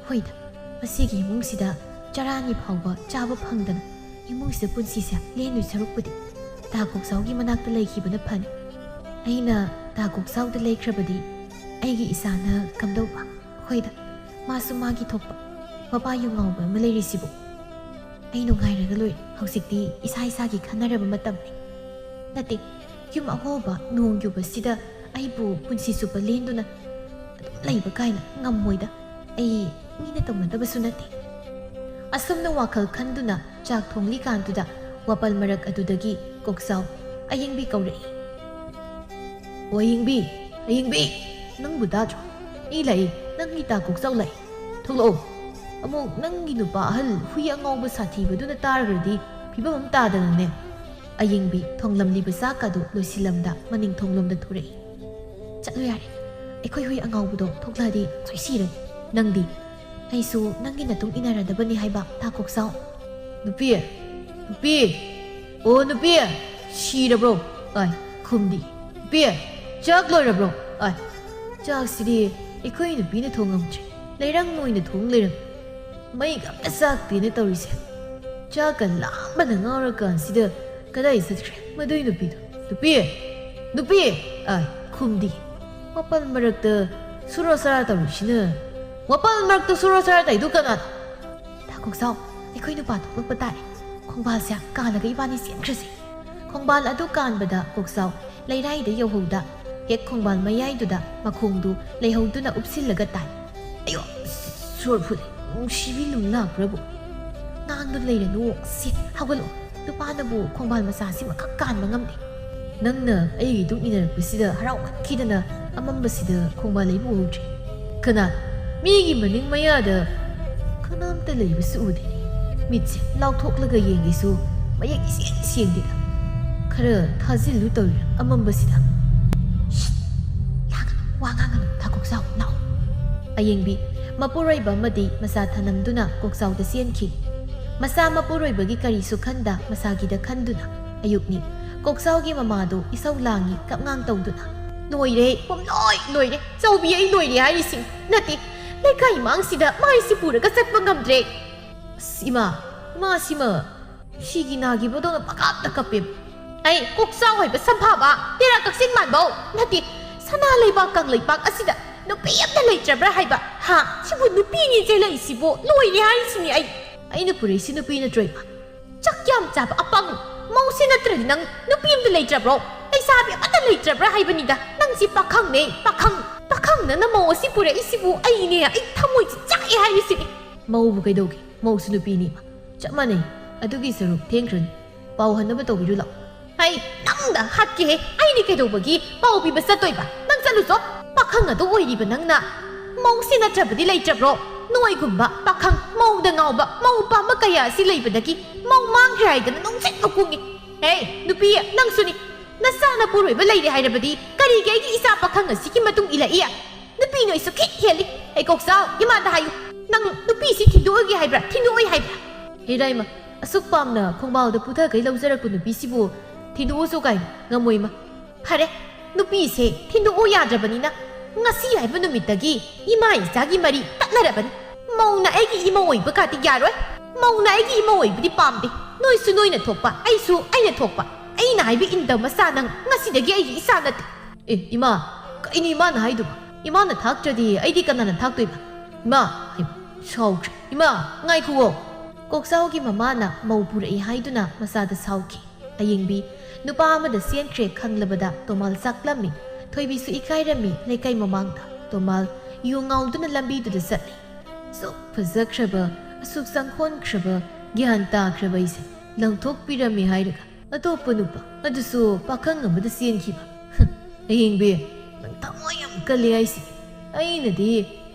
"ꯍꯣꯏꯗ, ꯃꯁꯤꯒꯤ ꯏꯃꯨꯡꯁꯤꯗ ꯆꯔꯥꯅꯤ ꯐꯥꯎꯕ ꯆꯥꯕ ꯐꯪꯗꯅ ꯏꯃꯨꯡꯁꯤꯗ ꯄꯨꯟꯁꯤꯁꯦ ꯂꯦꯟꯗꯣꯏ ꯁꯔꯨꯛꯄꯨꯗꯤ ꯇꯥ ꯀꯣꯛꯆꯥꯎꯒꯤ ꯃꯅꯥꯛꯇ ꯂꯩꯈꯤꯕꯅ ꯐꯅꯤ꯫ ꯑꯩꯅ ꯇꯥ ꯀꯣꯛꯆꯥꯎꯗ ꯂꯩꯈ꯭ꯔꯕꯗꯤ ꯑꯩꯒꯤ ꯏꯆꯥꯅ ꯀꯝꯗꯧꯕ?" "ꯍꯣꯏꯗ, ꯃꯥꯁꯨ ꯃꯥꯒꯤ ꯊꯣꯛꯄ꯫ ꯃꯄꯥ ꯌꯨ ꯉꯥꯎꯕ ꯑꯃ ꯂꯩꯔꯤꯁꯤꯕꯨ꯫ ꯑꯩ ꯅꯨꯡꯉꯥꯏꯔꯒ ꯂꯣꯏꯔꯦ꯫ ꯍꯧꯖꯤꯛꯇꯤ ꯏꯁꯥ ꯏꯁꯥꯒꯤ ꯈꯟꯅꯔꯕ ꯃꯇꯝꯅꯤ꯫ ꯅꯠꯇꯦ, ꯌꯨꯝ ꯑꯍꯣꯕ ꯅꯣꯡ ꯌꯨꯕꯁꯤꯗ ꯑꯩꯕꯨ ꯄꯨꯟꯁꯤ ꯆꯨꯞꯄ ꯂꯦꯟꯗꯨꯅ ꯑꯗꯨꯝ ꯂꯩꯕ ꯀꯥꯏꯅ ꯉꯝꯃꯣꯏꯗ꯫ ꯑꯩ ꯃꯤꯅ ꯇꯧꯅꯗꯕꯁꯨ ꯅꯠꯇꯦ꯫" ꯑꯁꯨꯝꯅ ꯋꯥꯈꯜ ꯈꯟꯗꯨꯅ ꯆꯥꯛ ꯊꯣꯡꯂꯤꯀꯥꯟꯗꯨꯗ ꯋꯥꯄꯜ ꯃꯔꯛ ꯑꯗꯨꯗꯒꯤ ꯀꯣꯛꯆꯥꯎ ꯑꯌꯤꯡꯕꯤ ꯀꯧꯔꯛꯏ꯫ "ꯑꯣ ꯑꯌꯤꯡꯕꯤ, ꯑꯌꯤꯡꯕꯤ, ꯅꯪꯕꯨ ꯇꯥꯗ꯭ꯔꯣ? ꯑꯩ ꯂꯥꯛꯏ, ꯅꯪꯒꯤ ꯇꯥ ꯀꯣꯛꯆꯥꯎ ꯂꯥꯛꯏ꯫ ꯊꯣꯛꯂꯛꯑꯣ꯫ ꯑꯃꯨꯛ ꯅꯪꯒꯤ ꯅꯨꯄꯥ ꯑꯍꯜ ꯍꯨꯏ ꯑꯉꯧꯕ ꯁꯥꯊꯤꯕꯗꯨꯅ ꯇꯥꯔꯒꯗꯤ ꯐꯤꯕꯝ ꯑꯃ ꯇꯥꯗꯅꯅꯦ꯫" ꯑꯌꯤꯡꯕꯤ ꯊꯣꯡꯂꯝꯂꯤꯕ ꯆꯥꯛ ꯑꯗꯨ ꯂꯣꯏꯁꯤꯜꯂꯝꯗ ꯃꯅꯤꯡ ꯊꯣꯡꯂꯣꯝꯗ ꯊꯣꯔꯛꯏ꯫ "ꯆꯠꯂꯣ ꯌꯥꯔꯦ꯫ ꯑꯩꯈꯣꯏ ꯍꯨꯏ ꯑꯉꯧꯕꯗꯣ ꯊꯣꯛꯂꯛꯑꯗꯤ ꯁꯣꯏ ꯁꯤꯔꯅꯤ꯫ ꯅꯪꯗꯤ? ꯑꯩꯁꯨ ꯅꯪꯒꯤ ꯅꯇꯨꯡ ꯏꯟꯅꯔꯗꯕꯅꯤ ꯍꯥꯏꯕ, ꯇꯥ ꯀꯣꯛꯆꯥꯎ꯫" "ꯅꯨꯄꯤ, "ꯅꯨꯄꯤ! ꯑꯣ ꯅꯨꯄꯤ! ꯁꯤꯔꯕ꯭ꯔꯣ? ꯑꯥꯏ, ꯈꯨꯝꯗꯤ꯫ ꯅꯨꯄꯤ! ꯆꯥꯛ ꯂꯣꯏꯔꯕ꯭ꯔꯣ? ꯑꯥꯏ, ꯆꯥꯛꯁꯤꯗꯤ ꯑꯩꯈꯣꯏ ꯅꯨꯄꯤꯅ ꯊꯣꯡꯉꯝꯗ꯭ꯔꯦ꯫ ꯂꯩꯔꯪ ꯑꯣꯏꯅ ꯊꯣꯡ ꯂꯩꯔꯝꯃꯦ꯫ ꯃꯩꯒ ꯑꯝꯇ ꯆꯥꯛꯇꯦꯅ ꯇꯧꯔꯤꯁꯦ꯫ ꯆꯥꯛꯀ ꯂꯥꯝꯕꯅ ꯉꯥꯎꯔꯀꯥꯟꯁꯤꯗ ꯀꯗꯥꯏ ꯆꯠꯈ꯭ꯔꯦ ꯃꯗꯨꯏ ꯅꯨꯄꯤꯗꯣ? ꯅꯨꯄꯤ! ꯅꯨꯄꯤ!" ꯑꯥꯏ, ꯈꯨꯝꯗꯤ꯫ ꯋꯥꯄꯜ ꯃꯔꯛꯇ ꯁꯨꯔꯣ ꯁꯔꯥ ꯇꯧꯔꯤꯁꯤꯅ꯫ ꯋꯥꯄꯜ ꯃꯔꯛꯇ ꯁꯨꯔꯣ ꯁꯔꯥ ꯇꯧꯔꯤꯗꯨ ꯀꯅꯥꯅꯣ? "ꯇꯥ ꯀꯣꯛꯆꯥꯎ, ꯑꯩꯈꯣꯏ ꯅꯨꯄꯥ ꯊꯣꯛꯂꯛꯄ ꯇꯥꯔꯦ꯫ ꯈꯣꯡꯕꯥꯜꯁꯦ ꯀꯥꯜꯂꯒ ꯏꯕꯥꯅꯤ ꯆꯦꯟꯈ꯭ꯔꯁꯤ꯫" ꯈꯣꯡꯕꯥꯜ ꯑꯗꯨ ꯀꯥꯟꯕꯗ ꯀꯣꯛꯆꯥꯎ ꯂꯩꯔꯥꯏꯗ ꯌꯧꯍꯧꯗ, ꯍꯦꯛ ꯈꯣꯡꯕꯥꯜ ꯃꯌꯥꯏꯗꯨꯗ ꯃꯈꯣꯡꯗꯨ ꯂꯩꯍꯧꯗꯨꯅ ꯎꯞꯁꯤꯜꯂꯒ ꯇꯥꯏ꯫ "ꯑꯌꯣ! ꯁꯣꯔ ꯐꯨꯜꯂꯦ꯫ ꯅꯨꯡꯁꯤꯕꯤ ꯂꯨꯝ ꯂꯥꯛꯄ꯭ꯔꯕꯨ?" "ꯉꯥꯡꯗꯨꯅ ꯂꯩꯔꯅꯨ꯫ ꯁꯤ, ꯍꯧꯒꯠꯂꯣ꯫ ꯅꯨꯄꯥꯅꯕꯨ ꯈꯣꯡꯕꯥꯜ ꯃꯆꯥꯁꯤꯃꯈꯛ ꯀꯥꯟꯕ ꯉꯝꯗꯦ꯫" "ꯅꯪꯅ ꯑꯩꯒꯤ ꯏꯇꯨꯡ ꯏꯟꯅꯔꯛꯄꯁꯤꯗ ꯍꯔꯥꯎꯃꯟꯈꯤꯗꯅ ꯑꯃꯝꯕꯁꯤꯗ ꯈꯣꯡꯕꯥꯜ ꯂꯩꯕ ꯎꯍꯧꯗ꯭ꯔꯦ꯫ ꯀꯅꯥ? ꯃꯤꯒꯤ ꯃꯅꯤꯡ ꯃꯌꯥꯗ ꯀꯅꯥꯝꯇ ꯂꯩꯕꯁꯨ ꯎꯗꯦ꯫ ꯃꯤꯠꯁꯦ ꯂꯥꯎꯊꯣꯛꯂꯒ ꯌꯦꯡꯒꯦꯁꯨ ꯃꯌꯦꯛ ꯏꯁꯦꯡ ꯁꯦꯡꯗꯦꯗ꯫ ꯈꯔ ꯊꯥꯖꯤꯜꯂꯨ ꯇꯧꯔꯤꯔꯥ ꯑꯃꯝꯕꯁꯤꯗ?" "ꯁꯤꯠ! ꯂꯥꯡꯒꯅꯨ, ꯋꯥ ꯉꯥꯡꯒꯅꯨ, ꯇꯥ ꯀꯣꯛꯆꯥꯎ, ꯂꯥꯛꯑꯣ꯫" ꯑꯌꯦꯡꯕꯤ ꯃꯄꯨꯔꯣꯏꯕ ꯑꯃꯗꯤ ꯃꯆꯥ ꯊꯅꯝꯗꯨꯅ ꯀꯣꯛꯆꯥꯎꯗ ꯆꯦꯟꯈꯤ꯫ ꯃꯆꯥ ꯃꯄꯨꯔꯣꯏꯕꯒꯤ ꯀꯔꯤꯁꯨ ꯈꯟꯗ ꯃꯁꯥꯒꯤꯗ ꯈꯟꯗꯨꯅ꯫ ꯑꯌꯨꯛꯅꯤ꯫ ꯀꯣꯛꯆꯥꯎꯒꯤ ꯃꯃꯥꯗꯨ ꯏꯁꯧ ꯂꯥꯡꯉꯤ, ꯀꯞꯉꯥꯡ ꯇꯧꯗꯨꯅ꯫ "ꯂꯣꯏꯔꯦ, ꯄꯨꯝꯂꯣꯏ ꯂꯣꯏꯔꯦ꯫ ꯆꯥꯎꯕꯤ, ꯑꯩ ꯂꯣꯏꯔꯦ ꯍꯥꯏꯔꯤꯁꯤ ꯅꯠꯇꯦ꯫ ꯂꯩꯀꯥꯏ ꯃꯥꯡꯁꯤꯗ ꯃꯥꯏꯁꯤ ꯄꯨꯔꯒ ꯆꯠꯄ ꯉꯝꯗ꯭ꯔꯦ꯫" ꯑꯁ, ꯏꯃꯥ, ꯏꯃꯥꯁꯤꯃ꯫ ꯁꯤꯒꯤ ꯅꯥꯈꯤꯕꯗꯧꯅ ꯄꯪꯀꯞꯇ ꯀꯞꯄꯦ꯫ ꯑꯩ ꯀꯣꯛꯆꯥꯎ ꯍꯥꯏꯕ ꯁꯝꯐꯥꯕ, ꯇꯦꯔꯥ ꯀꯛꯆꯤꯡ ꯃꯥꯟꯕꯧ ꯅꯠꯇꯦ꯫ ꯁꯅꯥ ꯂꯩꯕꯥꯛ ꯀꯪꯂꯩꯄꯥꯛ ꯑꯁꯤꯗ ꯅꯨꯄꯤ ꯑꯝꯇ ꯂꯩꯇ꯭ꯔꯕ꯭ꯔꯥ ꯍꯥꯏꯕ? ꯍꯥ? ꯁꯤꯕꯨ ꯅꯨꯄꯤꯅꯤ ꯆꯦꯜꯂꯛꯏꯁꯤꯕꯨ? ꯂꯣꯏꯔꯦ ꯍꯥꯏꯔꯤꯁꯤꯅꯤ ꯑꯩ꯫ ꯑꯩꯅ ꯄꯨꯔꯛꯏꯁꯤ ꯅꯨꯄꯤ ꯅꯠꯇ꯭ꯔꯣ, ꯏꯃꯥ? ꯆꯥꯛ ꯌꯥꯝ ꯆꯥꯕ ꯑꯄꯪ! ꯃꯧꯁꯤ ꯅꯠꯇ꯭ꯔꯗꯤ ꯅꯪ ꯅꯨꯄꯤ ꯑꯝꯇ ꯂꯩꯇ꯭ꯔꯕ꯭ꯔꯣ? ꯂꯩꯁꯥꯕꯤ ꯑꯃꯠꯇ ꯂꯩꯇ꯭ꯔꯕ꯭ꯔꯥ ꯍꯥꯏꯕꯅꯤꯗ? ꯅꯪꯁꯤ ꯄꯥꯈꯪꯅꯦ, ꯄꯥꯈꯪ! ꯄꯥꯈꯪ ꯅꯪꯅ ꯃꯧ ꯑꯁꯤ ꯄꯨꯔꯛꯏꯁꯤꯕꯨ ꯑꯩꯅꯦ, ꯑꯩ ꯊꯃꯣꯏꯁꯤ ꯆꯥꯛꯑꯦ ꯍꯥꯏꯔꯤꯁꯤꯅꯤ꯫ ꯃꯧꯕꯨ ꯀꯩꯗꯧꯒꯦ? ꯃꯧꯁꯨ ꯅꯨꯄꯤꯅꯤ꯫ ꯆꯞ ꯃꯥꯟꯅꯩ꯫ ꯑꯗꯨꯒꯤ ꯁꯔꯨꯛ ꯊꯦꯡꯈ꯭ꯔꯅꯤ꯫ ꯄꯥꯎ ꯍꯟꯅꯕ ꯇꯧꯕꯤꯔꯨ ꯂꯥꯛꯑꯣ꯫ ꯍꯩ, ꯅꯪꯗ ꯍꯥꯠꯀꯦꯍꯦ! ꯑꯩꯅ ꯀꯩꯗꯧꯕꯒꯤ ꯄꯥꯎ ꯄꯤꯕ ꯆꯠꯇꯣꯏꯕ? ꯅꯪ ꯆꯠꯂꯨꯆꯣ! ꯄꯥꯈꯪ ꯑꯗꯨ ꯑꯣꯏꯔꯤꯕ ꯅꯪꯅ ꯃꯧꯁꯤ ꯅꯠꯇ꯭ꯔꯕꯗꯤ ꯂꯩꯇ꯭ꯔꯕ꯭ꯔꯣ? ꯅꯣꯏꯒꯨꯝꯕ ꯄꯥꯈꯪ, ꯃꯧꯗ ꯉꯥꯎꯕ ꯃꯧ ꯄꯥꯝꯕ ꯀꯌꯥ ꯑꯁꯤ ꯂꯩꯕꯗꯒꯤ ꯃꯧ ꯃꯥꯡꯈ꯭ꯔꯦ ꯍꯥꯏꯗꯅ ꯅꯨꯡꯁꯤꯠ ꯃꯈꯣꯡꯉꯤ꯫ ꯍꯦ, ꯅꯨꯄꯤ, ꯅꯪꯁꯨꯅꯤ꯫ ꯅꯆꯥ ꯅꯄꯨꯔꯣꯏꯕ ꯂꯩꯔꯦ ꯍꯥꯏꯔꯕꯗꯤ ꯀꯔꯤꯒꯤ ꯑꯩꯒꯤ ꯏꯆꯥ ꯄꯥꯈꯪ ꯑꯁꯤꯒꯤ ꯃꯇꯨꯡ ꯏꯜꯂꯛꯏ? ꯅꯨꯄꯤ ꯅꯣꯏꯁꯨ ꯈꯤꯠ ꯍꯦꯜꯂꯤ꯫ ꯑꯩ ꯀꯣꯛꯆꯥꯎ, ꯏꯃꯥꯗ ꯍꯥꯏꯌꯨ꯫ ꯅꯪ ꯅꯨꯄꯤꯁꯤ ꯊꯤꯟꯗꯣꯛꯑꯒꯦ ꯍꯥꯏꯕ꯭ꯔꯥ? ꯊꯤꯟꯗꯣꯛꯑꯣꯏ ꯍꯥꯏꯕ꯭ꯔꯥ? ꯍꯦ ꯔꯥꯏꯃ, ꯑꯁꯨꯛ ꯄꯥꯝꯅ ꯈꯣꯡꯕꯥꯜꯗ ꯄꯨꯊꯈꯩ ꯂꯧꯖꯔꯛꯄ ꯅꯨꯄꯤꯁꯤꯕꯨ ꯊꯤꯟꯗꯣꯛꯎꯁꯨ ꯀꯥꯏꯅ ꯉꯝꯃꯣꯏ ꯏꯃꯥ꯫ ꯐꯔꯦ, ꯅꯨꯄꯤꯁꯦ ꯊꯤꯟꯗꯣꯛꯎ ꯌꯥꯗ꯭ꯔꯕꯅꯤꯅ ꯉꯁꯤ ꯍꯥꯏꯕ ꯅꯨꯃꯤꯠꯇꯒꯤ ꯏꯃꯥ ꯏꯆꯥꯒꯤ ꯃꯔꯤ ꯇꯠꯂꯔꯕꯅꯤ꯫ ꯃꯧꯅ ꯑꯩꯒꯤ ꯏꯃꯧ ꯑꯣꯏꯕ ꯀꯥꯇꯤ ꯌꯥꯔꯣꯏ꯫ ꯃꯧꯅ ꯑꯩꯒꯤ ꯏꯃꯧ ꯑꯣꯏꯕꯗꯤ ꯄꯥꯝꯗꯦ꯫ ꯅꯣꯏꯁꯨ ꯅꯣꯏꯅ ꯊꯣꯛꯄ, ꯑꯩꯁꯨ ꯑꯩꯅ ꯊꯣꯛꯄ꯫ ꯑꯩꯅ ꯍꯥꯏꯕ ꯏꯟꯗꯕ ꯃꯆꯥ ꯅꯪ ꯉꯁꯤꯗꯒꯤ ꯑꯩꯒꯤ ꯏꯆꯥ ꯅꯠꯇꯦ꯫ ꯑꯦ ꯏꯃꯥ, ꯀꯩꯅꯣ ꯏꯃꯥꯅ ꯍꯥꯏꯗꯨꯕ? ꯏꯃꯥꯅ ꯊꯥꯛꯇ꯭ꯔꯗꯤ ꯑꯩꯗꯤ ꯀꯅꯥꯅ ꯊꯥꯛꯇꯣꯏꯕ? ꯏꯃꯥ, ꯍꯩꯃꯥ, ꯁꯥꯎꯈ꯭ꯔꯦ꯫ ꯏꯃꯥ, ꯉꯥꯏꯈꯨꯑꯣ꯫ ꯀꯣꯛꯆꯥꯎꯒꯤ ꯃꯃꯥꯅ ꯃꯧ ꯄꯨꯔꯛꯏ ꯍꯥꯏꯗꯨꯅ ꯃꯆꯥꯗ ꯁꯥꯎꯈꯤ꯫ ꯑꯌꯦꯡꯕꯤ ꯅꯨꯄꯥ ꯑꯃꯗ ꯆꯦꯟꯈ꯭ꯔꯦ ꯈꯪꯂꯕꯗ ꯇꯣꯃꯥꯜ ꯆꯥꯛꯂꯝꯃꯤ꯫ ꯊꯣꯏꯕꯤꯁꯨ ꯏꯀꯥꯏꯔꯝꯃꯤ ꯂꯩꯀꯥꯏ ꯃꯃꯥꯡꯗ꯫ ꯇꯣꯃꯥꯜ ꯌꯨ ꯉꯥꯎꯗꯨꯅ ꯂꯝꯕꯤꯗꯨꯗ ꯆꯠꯂꯤ꯫ ꯑꯁꯨꯛ ꯐꯖꯈ꯭ꯔꯕ, ꯑꯁꯨꯛ ꯆꯪꯈꯣꯟꯈ꯭ꯔꯕ, ꯒ꯭ꯌꯥꯟ ꯇꯥꯈ꯭ꯔꯕ ꯑꯩꯁꯦ ꯂꯪꯊꯣꯛꯄꯤꯔꯝꯃꯤ ꯍꯥꯏꯔꯒ ꯑꯇꯣꯞꯄ ꯅꯨꯄꯥ, ꯑꯗꯨꯁꯨ ꯄꯥꯈꯪ ꯑꯃꯗ ꯆꯦꯟꯈꯤꯕ꯫ ꯍꯝ, ꯑꯌꯦꯡꯕꯤ, ꯅꯪ ꯊꯃꯣꯏ ꯌꯥꯝ ꯀꯜꯂꯤ ꯍꯥꯏꯁꯤꯅꯤ꯫ ꯑꯩꯅꯗꯤ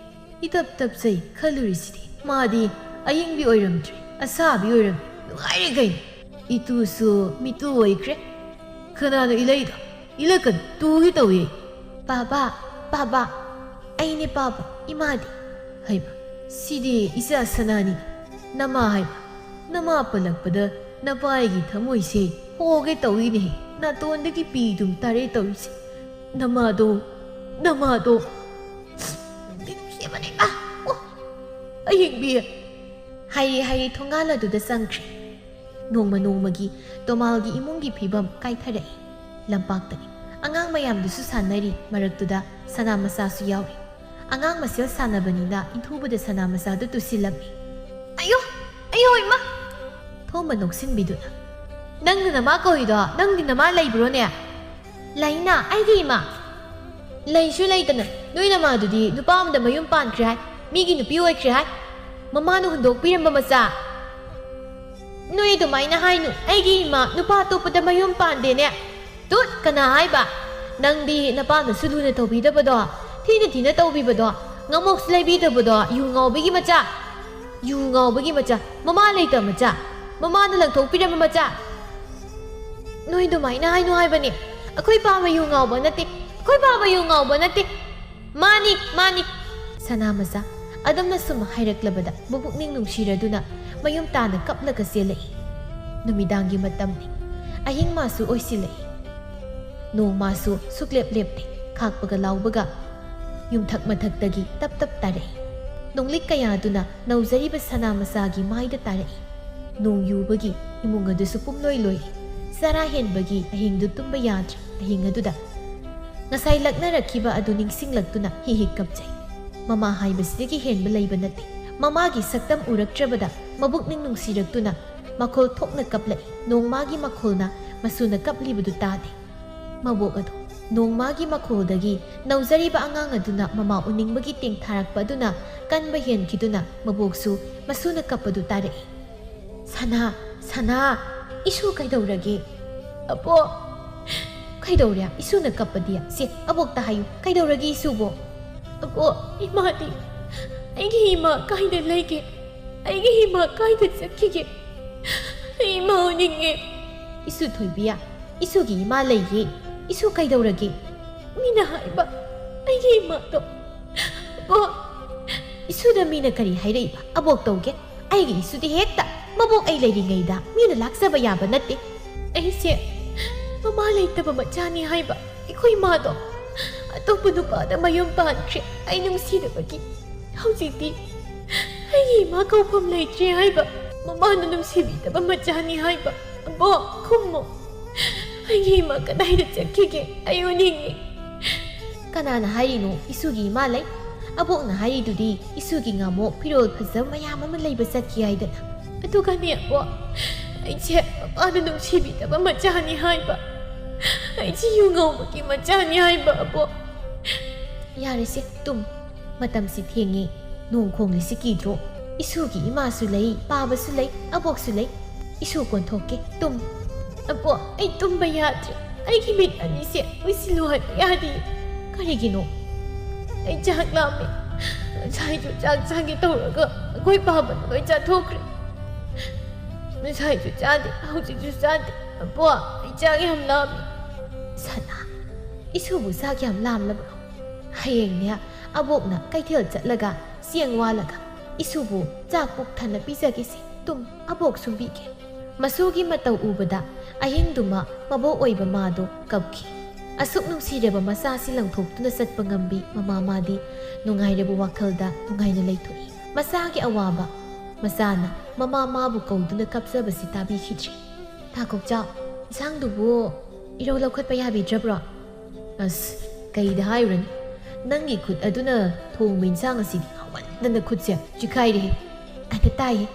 ꯏꯇꯞ ꯇꯞꯆꯩ ꯈꯜꯂꯨꯔꯤꯁꯤꯗꯤ꯫ ꯃꯥꯗꯤ ꯑꯌꯦꯡꯕꯤ ꯑꯣꯏꯔꯝꯗ꯭ꯔꯦ, ꯑꯁꯥꯕꯤ ꯑꯣꯏꯔꯝꯃꯤ꯫ ꯅꯨꯡꯉꯥꯏꯔꯦ ꯀꯩꯅꯣ꯫ ꯏꯇꯨꯁꯨ ꯃꯤꯇꯨ ꯑꯣꯏꯈ꯭ꯔꯦ꯫ ꯀꯅꯥꯅꯣ ꯏꯂꯩꯗꯣ? ꯏꯂꯛꯀꯅꯨ, ꯇꯨꯒꯦ ꯇꯧꯏ꯫ ꯄꯥꯕ, ꯄꯥꯕ, ꯑꯩꯅꯦ ꯄꯥꯕ, ꯏꯃꯥꯗꯤ꯫ ꯍꯩꯃ, ꯁꯤꯗꯤ ꯏꯆꯥ ꯁꯅꯥꯅꯤ꯫ ꯅꯃꯥ ꯍꯥꯏꯕ, ꯅꯃꯥ ꯄꯜꯂꯛꯄꯗ ꯅꯄꯥꯏꯒꯤ ꯊꯃꯣꯏꯁꯦ ꯍꯣꯒꯦ ꯇꯧꯏꯅꯦꯍꯦ꯫ ꯅꯥꯇꯣꯟꯗꯒꯤ ꯄꯤ ꯑꯗꯨꯝ ꯇꯥꯔꯦ ꯇꯧꯔꯤꯁꯦ꯫ ꯅꯃꯥꯗꯣ, ꯅꯃꯥꯗꯣ꯫ ꯅꯨꯡꯗꯤ ꯅꯨꯡꯁꯤꯕꯅꯦ꯫ ꯑꯥ, ꯑꯣ, ꯑꯌꯦꯡꯕꯤ꯫ ꯍꯥꯏꯔꯤ ꯍꯥꯏꯔꯤ ꯊꯣꯡꯒꯥꯜ ꯑꯗꯨꯗ ꯆꯪꯈ꯭ꯔꯦ꯫ ꯅꯣꯡꯃ ꯅꯣꯡꯃꯒꯤ ꯇꯣꯃꯥꯜꯒꯤ ꯏꯃꯨꯡꯒꯤ ꯐꯤꯕꯝ ꯀꯥꯏꯊꯔꯛꯏ꯫ ꯂꯝꯄꯥꯛꯇꯅꯤ꯫ ꯑꯉꯥꯡ ꯃꯌꯥꯝꯗꯨꯁꯨ ꯁꯥꯟꯅꯔꯤ, ꯃꯔꯛꯇꯨꯗ ꯁꯅꯥ ꯃꯆꯥꯁꯨ ꯌꯥꯎꯔꯤ꯫ ꯑꯉꯥꯡ ꯃꯁꯦꯜ ꯁꯥꯟꯅꯕꯅꯤꯅ ꯏꯟꯊꯨꯕꯗ ꯁꯅꯥ ꯃꯆꯥꯗꯨ ꯇꯨꯁꯤꯜꯂꯝꯃꯤ꯫ "ꯑꯌꯣ! ꯑꯌꯣ ꯏꯃꯥ!" ꯊꯣꯝꯕ ꯅꯣꯛꯁꯤꯟꯕꯤꯗꯨꯅ, "ꯅꯪꯅ ꯅꯃꯥ ꯀꯧꯏꯗꯣ, ꯅꯪꯗꯤ ꯅꯃꯥ ꯂꯩꯕ꯭ꯔꯣꯅꯦ?" "ꯂꯩꯅ, ꯑꯩꯒꯤ ꯏꯃꯥ!" "ꯂꯩꯁꯨ ꯂꯩꯇꯅ, ꯅꯣꯏ ꯅꯃꯥꯗꯨꯗꯤ ꯅꯨꯄꯥ ꯑꯃꯗ ꯃꯌꯨꯝ ꯄꯥꯟꯈ꯭ꯔꯦ ꯍꯥꯏ, ꯃꯤꯒꯤ ꯅꯨꯄꯤ ꯑꯣꯏꯈ꯭ꯔꯦ ꯍꯥꯏ, ꯃꯃꯥꯅ ꯍꯨꯟꯗꯣꯛꯄꯤꯔꯝꯕ ꯃꯆꯥ꯫ ꯅꯣꯏ ꯑꯗꯨꯃꯥꯏꯅ ꯍꯥꯏꯅꯨ, ꯑꯩꯒꯤ ꯏꯃꯥ ꯅꯨꯄꯥ ꯑꯇꯣꯞꯄꯗ ꯃꯌꯨꯝ ꯄꯥꯟꯗꯦꯅꯦ꯫ ꯇꯨꯠ, ꯀꯅꯥ ꯍꯥꯏꯕ? ꯅꯪꯗꯤ ꯅꯄꯥꯅꯁꯨ ꯂꯨꯅ ꯇꯧꯕꯤꯗꯕꯗꯣ, ꯊꯤꯅ ꯊꯤꯅ ꯇꯧꯕꯤꯕꯗꯣ, ꯉꯥꯃꯣꯛꯁꯨ ꯂꯩꯕꯤꯗꯕꯗꯣ, ꯌꯨ ꯉꯥꯎꯕꯒꯤ ꯃꯆꯥ, ꯌꯨ ꯉꯥꯎꯕꯒꯤ ꯃꯆꯥ, ꯃꯃꯥ ꯂꯩꯇꯕ ꯃꯆꯥ, ꯃꯃꯥꯅ ꯂꯪꯊꯣꯛꯄꯤꯔꯝꯕ ꯃꯆꯥ꯫ ꯅꯣꯏ ꯑꯗꯨꯃꯥꯏꯅ ꯍꯥꯏꯅꯨ ꯍꯥꯏꯕꯅꯦ꯫ ꯑꯩꯈꯣꯏ ꯄꯥꯕ ꯌꯨ ꯉꯥꯎꯕ ꯅꯠꯇꯦ, ꯑꯩꯈꯣꯏ ꯄꯥꯕ ꯌꯨ ꯉꯥꯎꯕ ꯅꯠꯇꯦ꯫ ꯃꯥꯅꯤ, ꯃꯥꯅꯤ꯫" ꯁꯅꯥ ꯃꯆꯥ ꯑꯗꯨꯝꯅ ꯁꯨꯝ ꯍꯥꯏꯔꯛꯂꯕꯗ ꯃꯄꯨꯛꯅꯤꯡ ꯅꯨꯡꯁꯤꯔꯗꯨꯅ ꯃꯌꯨꯝ ꯇꯥꯅ ꯀꯞꯂꯒ ꯆꯦꯜꯂꯛꯏ꯫ ꯅꯨꯃꯤꯗꯥꯡꯒꯤ ꯃꯇꯝꯅꯤ꯫ ꯑꯍꯤꯡ ꯃꯥꯁꯨ ꯑꯣꯏꯁꯤꯜꯂꯛꯏ꯫ ꯅꯣꯡ ꯃꯥꯁꯨ ꯁꯨꯛꯂꯦꯞ ꯂꯦꯞꯇꯦ꯫ ꯈꯥꯛꯄꯒ ꯂꯥꯎꯕꯒ ꯌꯨꯝꯊꯛ ꯃꯊꯛꯇꯒꯤ ꯇꯞ ꯇꯞ ꯇꯥꯔꯛꯏ꯫ ꯅꯣꯡꯂꯤꯛ ꯀꯌꯥꯗꯨꯅ ꯅꯧꯖꯔꯤꯕ ꯁꯅꯥ ꯃꯆꯥꯒꯤ ꯃꯥꯏꯗ ꯇꯥꯔꯛꯏ꯫ ꯅꯣꯡ ꯌꯨꯕꯒꯤ ꯏꯃꯨꯡ ꯑꯗꯨꯁꯨ ꯄꯨꯝꯂꯣꯏ ꯂꯣꯏꯔꯦ꯫ ꯆꯔꯥ ꯍꯦꯟꯕꯒꯤ ꯑꯍꯤꯡꯗꯨ ꯇꯨꯝꯕ ꯌꯥꯗ꯭ꯔꯦ꯫ ꯑꯍꯤꯡ ꯑꯗꯨꯗ ꯉꯁꯥꯏ ꯂꯛꯅꯔꯛꯈꯤꯕ ꯑꯗꯨ ꯅꯤꯡꯁꯤꯡꯂꯛꯇꯨꯅ ꯍꯤ ꯍꯤ ꯀꯞꯆꯩ꯫ ꯃꯃꯥ ꯍꯥꯏꯕꯁꯤꯗꯒꯤ ꯍꯦꯟꯕ ꯂꯩꯕ ꯅꯠꯇꯦ꯫ ꯃꯃꯥꯒꯤ ꯁꯛꯇꯝ ꯎꯔꯛꯇ꯭ꯔꯕꯗ ꯃꯕꯨꯛꯅꯤꯡ ꯅꯨꯡꯁꯤꯔꯛꯇꯨꯅ ꯃꯈꯣꯜ ꯊꯣꯛꯅ ꯀꯞꯂꯛꯏ꯫ ꯅꯣꯡꯃꯥꯒꯤ ꯃꯈꯣꯜꯅ ꯃꯁꯨꯅ ꯀꯞꯂꯤꯕꯗꯨ ꯇꯥꯗꯦ꯫ ꯃꯕꯣꯛ ꯑꯗꯨ ꯅꯣꯡꯃꯥꯒꯤ ꯃꯈꯣꯜꯗꯒꯤ ꯅꯧꯖꯔꯤꯕ ꯑꯉꯥꯡ ꯑꯗꯨꯅ ꯃꯃꯥ ꯎꯅꯤꯡꯕꯒꯤ ꯇꯦꯡꯊꯥꯔꯛꯄ ꯑꯗꯨꯅ ꯀꯟꯕ ꯍꯦꯟꯈꯤꯗꯨꯅ ꯃꯕꯣꯛꯁꯨ ꯃꯁꯨꯅ ꯀꯞꯄꯗꯨ ꯇꯥꯔꯛꯏ꯫ "ꯁꯅꯥ, ꯁꯅꯥ, ꯏꯁꯨ ꯀꯩꯗꯧꯔꯒꯦ?" "ꯑꯕꯣꯛ!" "ꯀꯩꯗꯧꯔꯦ? ꯏꯁꯨꯅ ꯀꯞꯄꯗꯤ? ꯁꯦ, ꯑꯕꯣꯛꯇ ꯍꯥꯏꯌꯨ, ꯀꯩꯗꯧꯔꯒꯦ ꯏꯁꯨꯕꯣ?" "ꯑꯕꯣꯛ, ꯏꯃꯥꯗꯤ, ꯑꯩꯒꯤ ꯏꯃꯥ ꯀꯥꯏꯗ ꯂꯩꯒꯦ? ꯑꯩꯒꯤ ꯏꯃꯥ ꯀꯥꯏꯗ ꯆꯠꯈꯤꯒꯦ? ꯑꯩ ꯏꯃꯥ ꯎꯅꯤꯡꯉꯦ꯫" "ꯏꯁꯨ ꯊꯣꯏꯕꯤ, ꯏꯁꯨꯒꯤ ꯏꯃꯥ ꯂꯩꯌꯦ꯫ ꯏꯁꯨ ꯀꯩꯗꯧꯔꯒꯦ?" "ꯃꯤꯅ ꯍꯥꯏꯕ ꯑꯩꯒꯤ ꯏꯃꯥꯗꯣ꯫" "ꯑꯕꯣꯛ!" "ꯏꯁꯨꯗ ꯃꯤꯅ ꯀꯔꯤ ꯍꯥꯏꯔꯛꯏꯕ? ꯑꯕꯣꯛ ꯇꯧꯒꯦ꯫ ꯑꯩꯒꯤ ꯏꯁꯨꯗꯤ ꯍꯦꯛꯇ ꯃꯕꯣꯛ ꯑꯩ ꯂꯩꯔꯤꯉꯩꯗ ꯃꯤꯅ ꯂꯥꯛꯆꯕ ꯌꯥꯕ ꯅꯠꯇꯦ꯫" "ꯑꯩꯁꯦ ꯃꯃꯥ ꯂꯩꯇꯕ ꯃꯆꯥꯅꯤ ꯍꯥꯏꯕ꯫ ꯑꯩꯈꯣꯏ ꯏꯃꯥꯗꯣ ꯑꯇꯣꯞꯄ ꯅꯨꯄꯥꯗ ꯃꯌꯨꯝ ꯄꯥꯟꯈ꯭ꯔꯦ꯫ ꯑꯩ ꯅꯨꯡꯁꯤꯗꯕꯒꯤ ꯍꯧꯖꯤꯛꯇꯤ ꯑꯩꯒꯤ ꯏꯃꯥ ꯀꯧꯐꯝ ꯂꯩꯇ꯭ꯔꯦ ꯍꯥꯏꯕ꯫ ꯃꯃꯥꯅ ꯅꯨꯡꯁꯤꯕꯤꯗꯕ ꯃꯆꯥꯅꯤ ꯍꯥꯏꯕ꯫ ꯑꯕꯣꯛ, ꯈꯨꯝꯃꯣ꯫ ꯑꯩꯒꯤ ꯏꯃꯥ ꯀꯗꯥꯏꯗ ꯆꯠꯈꯤꯒꯦ? ꯑꯩ ꯎꯅꯤꯡꯉꯦ꯫" "ꯀꯅꯥꯅ ꯍꯥꯏꯔꯤꯅꯣ ꯏꯁꯨꯒꯤ ꯏꯃꯥ ꯂꯩ? ꯑꯕꯣꯛꯅ ꯍꯥꯏꯔꯤꯗꯨꯗꯤ ꯏꯁꯨꯒꯤ ꯉꯥꯃꯣꯛ ꯐꯤꯔꯣꯜ ꯐꯖꯕ ꯃꯌꯥꯝ ꯑꯃ ꯂꯩꯕ ꯆꯠꯈꯤ ꯍꯥꯏꯗꯅ꯫" "ꯑꯗꯨꯒꯅꯦ ꯑꯕꯣꯛ, ꯑꯩꯁꯦ ꯃꯄꯥꯅ ꯅꯨꯡꯁꯤꯕꯤꯗꯕ ꯃꯆꯥꯅꯤ ꯍꯥꯏꯕ꯫ ꯑꯩꯁꯦ ꯌꯨ ꯉꯥꯎꯕꯒꯤ ꯃꯆꯥꯅꯤ ꯍꯥꯏꯕ ꯑꯕꯣꯛ꯫" "ꯌꯥꯔꯦꯁꯦ, ꯇꯨꯝ꯫ ꯃꯇꯝꯁꯤ ꯊꯦꯡꯉꯦ꯫ ꯅꯣꯡ ꯈꯣꯡꯂꯤꯁꯤ ꯀꯤꯗ꯭ꯔꯣ? ꯏꯁꯨꯒꯤ ꯏꯃꯥꯁꯨ ꯂꯩ, ꯄꯥꯕꯁꯨ ꯂꯩ, ꯑꯕꯣꯛꯁꯨ ꯂꯩ꯫ ꯏꯁꯨ ꯀꯣꯟꯊꯣꯛꯀꯦ, ꯇꯨꯝ꯫" "ꯑꯕꯣꯛ, ꯑꯩ ꯇꯨꯝꯕ ꯌꯥꯗ꯭ꯔꯦ꯫ ꯑꯩꯒꯤ ꯃꯤꯠ ꯑꯅꯤꯁꯦ ꯎꯏꯁꯤꯜꯂꯨ ꯍꯥꯏꯕ ꯌꯥꯗꯦ꯫" "ꯀꯔꯤꯒꯤꯅꯣ?" "ꯑꯩ ꯆꯥꯛ ꯂꯥꯝꯃꯦ꯫ ꯉꯁꯥꯏꯁꯨ ꯆꯥꯛ ꯆꯥꯒꯦ ꯇꯧꯔꯒ ꯑꯩꯈꯣꯏ ꯄꯥꯕꯅ ꯂꯣꯏ ꯆꯥꯊꯣꯛꯈ꯭ꯔꯦ꯫ ꯉꯁꯥꯏꯁꯨ ꯆꯥꯗꯦ, ꯍꯧꯖꯤꯛꯁꯨ ꯆꯥꯗꯦ꯫ ꯑꯕꯣꯛ, ꯑꯩ ꯆꯥꯛ ꯌꯥꯝ ꯂꯥꯝꯃꯦ꯫" "ꯁꯅꯥ, ꯏꯁꯨꯕꯨ ꯆꯥꯛ ꯌꯥꯝ ꯂꯥꯝꯂꯕ꯭ꯔꯣ? ꯍꯌꯦꯡꯅꯦ ꯑꯕꯣꯛꯅ ꯀꯩꯊꯦꯜ ꯆꯠꯂꯒ ꯆꯦꯡ ꯋꯥꯜꯂꯒ "ꯏꯁꯨꯕꯨ ꯆꯥꯛ ꯄꯨꯛ ꯊꯟꯅ ꯄꯤꯖꯒꯦꯁꯦ, ꯇꯨꯝ, ꯑꯕꯣꯛ ꯁꯨꯝꯕꯤꯒꯦ"꯫ ꯃꯁꯨꯒꯤ ꯃꯇꯧ ꯎꯕꯗ ꯑꯍꯤꯡꯗꯨꯃ ꯃꯕꯣꯛ ꯑꯣꯏꯕ ꯃꯥꯗꯣ ꯀꯞꯈꯤ꯫ ꯑꯁꯨꯛ ꯅꯨꯡꯁꯤꯔꯕ ꯃꯆꯥꯁꯤ ꯂꯪꯊꯣꯛꯇꯨꯅ ꯆꯠꯄ ꯉꯝꯕꯤ ꯃꯃꯥ ꯃꯥꯗꯤ ꯅꯨꯡꯉꯥꯏꯔꯕ ꯋꯥꯈꯜꯗ ꯅꯨꯡꯉꯥꯏꯅ ꯂꯩꯊꯣꯛꯏ꯫ ꯃꯆꯥꯒꯤ ꯑꯋꯥꯕ ꯃꯆꯥꯅ ꯃꯃꯥ ꯃꯥꯕꯨ ꯀꯧꯗꯨꯅ ꯀꯞꯆꯕꯁꯤ ꯇꯥꯕꯤꯈꯤꯗ꯭ꯔꯦ꯫ "ꯇꯥ ꯀꯣꯛꯆꯥꯎ, ꯏꯟꯁꯥꯡꯗꯨꯕꯨ ꯏꯔꯧ ꯂꯧꯈꯠꯄ ꯌꯥꯕꯤꯗ꯭ꯔꯕ꯭ꯔꯣ?" "ꯑꯁ, ꯀꯩꯗ ꯍꯥꯏꯔꯨꯔꯅꯤ? ꯅꯪꯒꯤ ꯈꯨꯠ ꯑꯗꯨꯅ ꯊꯣꯡꯕ ꯏꯟꯁꯥꯡ ꯑꯁꯤꯗꯤ ꯍꯥꯎꯃꯟꯗꯅ ꯈꯨꯠꯁꯦ ꯆꯤꯈꯥꯏꯔꯦꯍꯦ꯫ ꯑꯗ ꯇꯥꯏꯌꯦ꯫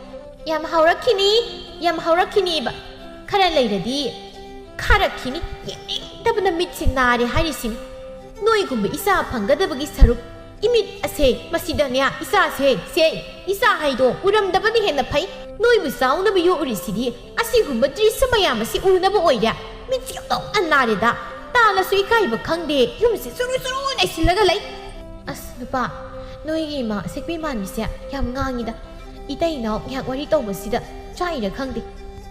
ꯌꯥꯝ ꯍꯥꯎꯔꯛꯈꯤꯅꯤ, ꯌꯥꯝ ꯍꯥꯎꯔꯛꯈꯤꯅꯤꯕ꯫ ꯈꯔ ꯂꯩꯔꯗꯤ ꯈꯥꯔꯛꯈꯤꯅꯤ꯫ ꯌꯦꯡꯅꯤꯡꯗꯕꯅ ꯃꯤꯠꯁꯦ ꯅꯥꯔꯦ ꯍꯥꯏꯔꯤꯁꯤꯅꯤ꯫ ꯅꯣꯏꯒꯨꯝꯕ ꯏꯆꯥ ꯐꯪꯒꯗꯕꯒꯤ ꯁꯔꯨꯛ ꯏꯃꯤꯠ ꯑꯁꯦ ꯃꯁꯤꯗꯅꯦ ꯏꯆꯥꯁꯦ, ꯁꯦ, ꯏꯆꯥ ꯍꯥꯏꯗꯣ ꯎꯔꯝꯗꯕꯅ ꯍꯦꯟꯅ ꯐꯩ꯫ ꯅꯣꯏꯕꯨ ꯆꯥꯎꯅꯕ ꯌꯣꯛꯎꯔꯤꯁꯤꯗꯤ ꯑꯁꯤꯒꯨꯝꯕ ꯗ꯭ꯔꯤꯁ ꯃꯌꯥꯝ ꯑꯁꯤ ꯎꯅꯕ ꯑꯣꯏꯔꯦ꯫ ꯃꯤꯠꯁꯤ ꯌꯥꯝ ꯅꯥꯔꯦꯗ꯫ ꯇꯥꯜꯂꯁꯨ ꯏꯀꯥꯏꯕ ꯈꯪꯗꯦ꯫ ꯌꯨꯝꯁꯤ ꯆꯨꯔꯨ ꯆꯨꯔꯨ ꯅꯩꯁꯤꯜꯂꯒ ꯂꯩ꯫ ꯑꯁ ꯅꯨꯄꯥ, ꯅꯣꯏꯒꯤ ꯏꯃꯥ ꯁꯦꯛꯄꯤ ꯃꯥꯟꯕꯤꯁꯦ ꯌꯥꯝ ꯉꯥꯡꯉꯤꯗ꯫ ꯏꯇꯩ ꯏꯅꯥꯎ ꯉꯥꯏꯍꯥꯛ ꯋꯥꯔꯤ ꯇꯧꯕꯁꯤꯗ ꯆꯥꯛꯏꯔ ꯈꯪꯗꯦ꯫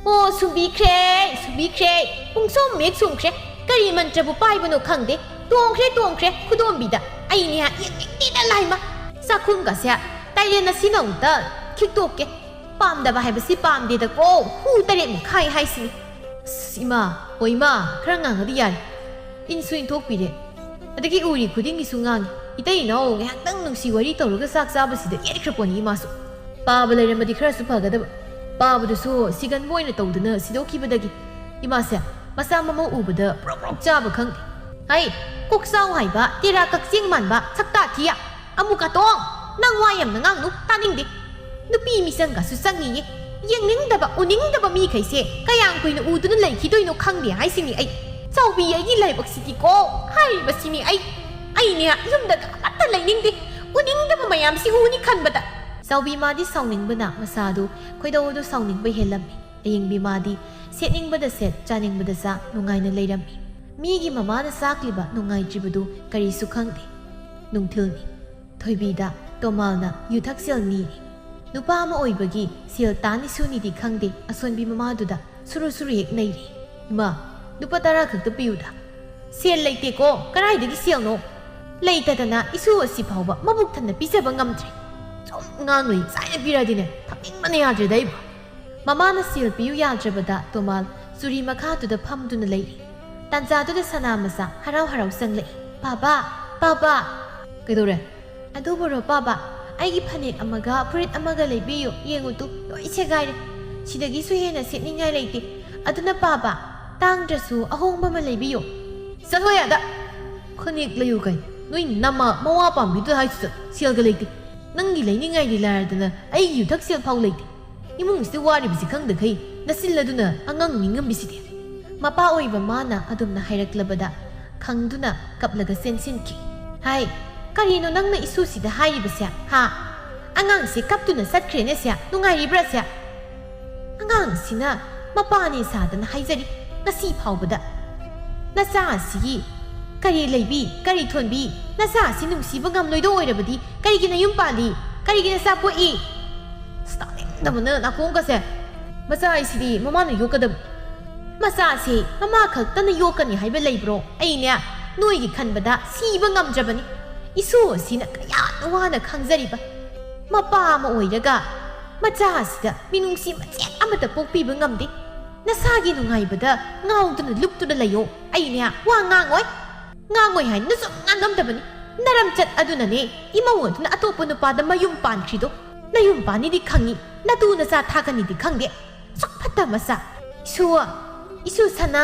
ꯑꯣ, ꯁꯨꯝꯕꯤꯈ꯭ꯔꯦ, ꯁꯨꯝꯕꯤꯈ꯭ꯔꯦ꯫ ꯄꯨꯡꯁꯨꯝ ꯍꯦꯛ ꯁꯨꯝꯈ꯭ꯔꯦ꯫ ꯀꯔꯤ ꯃꯟꯇ꯭ꯔꯕꯨ ꯄꯥꯏꯕꯅꯣ ꯈꯪꯗꯦ꯫ ꯇꯣꯡꯈ꯭ꯔꯦ, ꯇꯣꯡꯈ꯭ꯔꯦ, ꯈꯨꯗꯣꯝꯕꯤꯗ꯫ ꯑꯩꯅꯦ ꯌꯦꯡꯅꯤꯡꯗꯦꯅ ꯂꯥꯏꯃ꯫ ꯆꯥꯛꯈꯨꯝꯒꯁꯦ ꯇꯥꯏꯂꯦꯟ ꯑꯁꯤꯅ ꯑꯃꯨꯛꯇ ꯈꯤꯛꯇꯣꯛꯀꯦ꯫ ꯄꯥꯝꯗꯕ ꯍꯥꯏꯕꯁꯤ ꯄꯥꯝꯗꯦꯗꯀꯣ꯫ ꯍꯨ ꯇꯔꯦꯠ ꯃꯈꯥꯏ ꯍꯥꯏꯁꯤꯅꯤ꯫ ꯑꯁ, ꯏꯃꯥ, ꯍꯣ ꯏꯃꯥ, ꯈꯔ ꯉꯥꯡꯉꯗꯤ ꯌꯥꯔꯦ꯫ ꯏꯟꯁꯨ ꯏꯟꯊꯣꯛꯄꯤꯔꯦ꯫ ꯑꯗꯒꯤ ꯎꯔꯤ ꯈꯨꯗꯤꯡꯒꯤꯁꯨ ꯉꯥꯡꯉꯤ꯫ ꯏꯇꯩ ꯏꯅꯥꯎ ꯉꯥꯏꯍꯥꯛꯇꯪ ꯅꯨꯡꯁꯤ ꯋꯥꯔꯤ ꯇꯧꯔꯒ ꯆꯥꯛ ꯆꯥꯕꯁꯤꯗ ꯌꯦꯠꯈ꯭ꯔꯄꯣꯠꯅꯤ ꯏꯃꯥꯁꯨ꯫ ꯄꯥꯕ ꯂꯩꯔꯝꯃꯗꯤ ꯈꯔꯁꯨ ꯐꯒꯗꯕ꯫ ꯄꯥꯕꯗꯨꯁꯨ ꯁꯤꯒꯟꯕ ꯑꯣꯏꯅ ꯇꯧꯗꯨꯅ ꯁꯤꯗꯣꯛꯈꯤꯕꯗꯒꯤ ꯏꯃꯥꯁꯦ ꯃꯆꯥ ꯃꯃꯧ ꯎꯕꯗ ꯄ꯭ꯔꯣꯛ ꯄ꯭ꯔꯣꯛ ꯆꯥꯕ ꯈꯪꯗꯦ꯫ ꯍꯩ, ꯀꯣꯛꯆꯥꯎ ꯍꯥꯏꯕ, ꯇꯦꯔꯥ ꯀꯛꯆꯦꯡ ꯃꯥꯟꯕ, ꯁꯛꯇꯥ ꯊꯤꯌꯥ꯫ ꯑꯃꯨꯛ ꯀꯥꯇꯣꯡ! ꯅꯪ ꯋꯥ ꯌꯥꯝꯅ ꯉꯥꯡꯅꯨ, ꯇꯥꯅꯤꯡꯗꯦ꯫ ꯅꯨꯄꯤ ꯃꯤꯆꯪꯒꯁꯨ ꯆꯪꯉꯤꯌꯦ꯫ ꯌꯦꯡꯅꯤꯡꯗꯕ, ꯎꯅꯤꯡꯗꯕ ꯃꯤꯈꯩꯁꯦ ꯀꯌꯥꯝ ꯀꯨꯏꯅ ꯎꯗꯨꯅ ꯂꯩꯈꯤꯗꯣꯏꯅꯣ ꯈꯪꯗꯦ ꯍꯥꯏꯁꯤꯅꯤ ꯑꯩ꯫ ꯆꯥꯎꯕꯤ ꯑꯩꯒꯤ ꯂꯥꯏꯕꯛꯁꯤꯗꯤꯀꯣ, ꯍꯥꯏꯔꯤꯕꯁꯤꯅꯤ ꯑꯩ꯫ ꯑꯩꯅꯦ ꯌꯨꯝꯗ ꯑꯃꯠꯇ ꯂꯩꯅꯤꯡꯗꯦ, ꯎꯅꯤꯡꯗꯕ ꯃꯌꯥꯝꯁꯤ ꯎꯅꯤ ꯈꯟꯕꯗ꯫ ꯆꯥꯎꯕꯤ ꯃꯥꯗꯤ ꯁꯥꯎꯅꯤꯡꯕꯅ ꯃꯁꯥꯗꯨ ꯈꯣꯏꯗꯧꯗꯨ ꯁꯥꯎꯅꯤꯡꯕ ꯍꯦꯜꯂꯝꯃꯤ꯫ ꯑꯌꯤꯡꯕꯤ ꯃꯥꯗꯤ ꯁꯦꯠꯅꯤꯡꯕꯗ ꯁꯦꯠ, ꯆꯥꯅꯤꯡꯕꯗ ꯆꯥ, ꯅꯨꯡꯉꯥꯏꯅ ꯂꯩꯔꯝꯃꯤ꯫ ꯃꯤꯒꯤ ꯃꯃꯥꯅ ꯆꯥꯛꯂꯤꯕ ꯅꯨꯡꯉꯥꯏꯇ꯭ꯔꯤꯕꯗꯨ ꯀꯔꯤꯁꯨ ꯈꯪꯗꯦ꯫ ꯅꯨꯡꯊꯤꯜꯅꯤ꯫ ꯊꯣꯏꯕꯤꯗ ꯇꯣꯃꯥꯜꯅ ꯌꯨꯊꯛꯁꯦꯜ ꯅꯤꯔꯤ꯫ ꯅꯨꯄꯥ ꯑꯃ ꯑꯣꯏꯕꯒꯤ ꯁꯦꯜ ꯇꯥꯅꯤ ꯁꯨꯅꯤꯗꯤ ꯈꯪꯗꯦ, ꯑꯁꯣꯟꯕꯤ ꯃꯃꯥꯗꯨꯗ ꯁꯨꯔꯨ ꯁꯨꯔꯨ ꯍꯦꯛ ꯅꯩꯔꯤ꯫ "ꯏꯃꯥ, ꯂꯨꯄꯥ ꯇꯔꯥ ꯈꯛꯇ ꯄꯤꯌꯨꯗ꯫" "ꯁꯦꯜ ꯂꯩꯇꯦꯀꯣ, ꯀꯗꯥꯏꯗꯒꯤ ꯁꯦꯜꯅꯣ?" "ꯂꯩꯇꯗꯅ ꯏꯁꯨ ꯑꯁꯤ ꯐꯥꯎꯕ ꯃꯕꯨꯛ ꯊꯟꯅ ꯄꯤꯖꯕ ꯉꯝꯗ꯭ꯔꯦ꯫ ꯁꯨꯝ ꯑꯉꯥꯡ ꯂꯩ ꯆꯥꯏꯅ ꯄꯤꯔꯗꯤꯅꯦ, ꯊꯝꯅꯤꯡꯕꯅ ꯌꯥꯗ꯭ꯔꯦꯗ ꯑꯩꯕꯨ꯫ ꯃꯃꯥꯅ ꯁꯦꯜ ꯄꯤꯌꯨ ꯌꯥꯗ꯭ꯔꯕꯗ ꯇꯣꯃꯥꯜ ꯆꯨꯔꯤ ꯃꯈꯥꯗꯨꯗ ꯐꯝꯗꯨꯅ ꯂꯩꯔꯤ꯫ ꯇꯥꯟꯖꯥꯗꯨꯗ ꯁꯅꯥ ꯃꯆꯥ ꯍꯔꯥꯎ ꯍꯔꯥꯎ ꯆꯪꯂꯛꯏ꯫ "ꯄꯥꯕꯥ, ꯄꯥꯕꯥ!" "ꯀꯩꯗꯧꯔꯦ?" "ꯑꯗꯨꯕꯨꯔꯣ ꯄꯥꯕꯥ, ꯑꯩꯒꯤ ꯐꯅꯦꯛ ꯑꯃꯒ ꯐꯨꯔꯤꯠ ꯑꯃꯒ ꯂꯩꯕꯤꯌꯨ, ꯌꯦꯡꯉꯨ ꯇꯨ, ꯂꯣꯏ ꯁꯦꯒꯥꯏꯔꯦ꯫ ꯁꯤꯗꯒꯤꯁꯨ ꯍꯦꯟꯅ ꯁꯦꯠꯅꯤꯡꯉꯥꯏ ꯂꯩꯇꯦ꯫ ꯑꯗꯨꯅ ꯄꯥꯕꯥ, ꯇꯥꯡꯗ꯭ꯔꯁꯨ ꯑꯍꯣꯡꯕ ꯑꯃ ꯂꯩꯕꯤꯌꯨ꯫" "ꯆꯠꯂꯣ ꯌꯥꯗ! ꯈꯨꯅꯦꯛ ꯂꯩꯌꯨ ꯀꯩ? ꯅꯣꯏ ꯅꯃꯥ ꯃꯋꯥ ꯄꯥꯝꯕꯤꯗꯨ ꯍꯥꯏꯁꯤꯗ ꯁꯦꯜꯒ ꯂꯩꯇꯦ꯫ ꯅꯪꯒꯤ ꯂꯩꯅꯤꯡꯉꯥꯏꯗꯤ ꯂꯥꯏꯔꯗꯅ ꯑꯩꯒꯤ ꯌꯨꯊꯛ ꯁꯦꯜ ꯐꯥꯎ ꯂꯩꯇꯦ꯫ ꯏꯃꯨꯡꯁꯤꯗ ꯋꯥꯔꯤꯕꯁꯤ ꯈꯪꯗꯈꯩ ꯅꯆꯤꯜ ꯑꯗꯨꯅ ꯑꯉꯥꯡ ꯅꯤꯡꯉꯝꯕꯤꯁꯤꯗꯤ꯫" ꯃꯄꯥ ꯑꯣꯏꯕ ꯃꯥꯅ ꯑꯗꯨꯝꯅ ꯍꯥꯏꯔꯛꯂꯕꯗ ꯈꯪꯗꯨꯅ ꯀꯞꯂꯒ ꯆꯦꯟꯁꯤꯟꯈꯤ꯫ "ꯍꯥꯏ, ꯀꯔꯤꯅꯣ ꯅꯪꯅ ꯏꯁꯨꯁꯤꯗ ꯍꯥꯏꯔꯤꯕꯁꯦ, ꯍꯥ? ꯑꯉꯥꯡꯁꯦ ꯀꯞꯇꯨꯅ ꯆꯠꯈ꯭ꯔꯦꯅꯦ ꯁꯦ, ꯅꯨꯡꯉꯥꯏꯔꯤꯕ꯭ꯔꯥ ꯁꯦ?" ꯑꯉꯥꯡꯁꯤꯅ ꯃꯄꯥꯅꯤ ꯁꯥꯗꯅ ꯍꯥꯏꯖꯔꯤ ꯉꯁꯤ ꯐꯥꯎꯕꯗ꯫ ꯅꯆꯥ ꯑꯁꯤꯒꯤ ꯀꯔꯤ ꯂꯩꯕꯤ, ꯀꯔꯤ ꯊꯣꯟꯕꯤ? ꯅꯆꯥ ꯑꯁꯤ ꯅꯨꯡꯁꯤꯕ ꯉꯝꯂꯣꯏꯗꯧ ꯑꯣꯏꯔꯕꯗꯤ ꯀꯔꯤꯒꯤ ꯅꯌꯨꯝ ꯄꯥꯜꯂꯤ? ꯀꯔꯤꯒꯤ ꯅꯆꯥ ꯄꯣꯛꯏ? ꯑꯁ, ꯇꯥꯅꯤꯡꯗꯕꯅ ꯅꯥꯀꯣꯡꯒꯁꯦ꯫ ꯃꯆꯥ ꯍꯥꯏꯁꯤꯗꯤ ꯃꯃꯥꯅ ꯌꯣꯛꯀꯗꯕ꯫ ꯃꯆꯥꯁꯤ ꯃꯃꯥ ꯈꯛꯇꯅ ꯌꯣꯛꯀꯅꯤ ꯍꯥꯏꯕ ꯂꯩꯕ꯭ꯔꯣ? ꯑꯩꯅꯦ, ꯅꯣꯏꯒꯤ ꯈꯟꯕꯗ ꯁꯤꯕ ꯉꯝꯗ꯭ꯔꯕꯅꯤ꯫ ꯏꯁꯨ ꯑꯁꯤꯅ ꯀꯌꯥꯗ ꯋꯥꯅ ꯈꯪꯖꯔꯤꯕ꯫ ꯃꯄꯥ ꯑꯃ ꯑꯣꯏꯔꯒ ꯃꯆꯥ ꯑꯁꯤꯗ ꯃꯤꯅꯨꯡꯁꯤ ꯃꯆꯦꯠ ꯑꯃꯠꯇ ꯄꯣꯛꯄꯤꯕ ꯉꯝꯗꯦ꯫ ꯅꯁꯥꯒꯤ ꯅꯨꯡꯉꯥꯏꯕꯗ ꯉꯥꯎꯗꯨꯅ ꯂꯨꯞꯇꯨꯅ ꯂꯩꯌꯣ꯫ ꯑꯩꯅꯦ, ꯋꯥ ꯉꯥꯡꯉꯣꯏ꯫ ꯉꯥꯡꯉꯣꯏ ꯍꯥꯏꯅ ꯁꯨꯝ ꯉꯥꯡꯉꯝꯗꯕꯅꯤ꯫ ꯅꯔꯝꯆꯠ ꯑꯗꯨꯅꯅꯦ ꯏꯃꯧ ꯑꯗꯨꯅ ꯑꯇꯣꯞꯄ ꯅꯨꯄꯥꯗ ꯃꯌꯨꯝ ꯄꯥꯟꯈ꯭ꯔꯤꯗꯣ꯫ ꯅꯌꯨꯝ ꯄꯥꯟꯅꯤꯗꯤ ꯈꯪꯉꯤ, ꯅꯇꯨ ꯅꯆꯥ ꯊꯥꯛꯀꯅꯤꯗꯤ ꯈꯪꯗꯦ꯫ ꯁꯛ ꯐꯠꯇ ꯃꯆꯥ꯫ ꯏꯁꯨ, ꯏꯁꯨ ꯁꯅꯥ,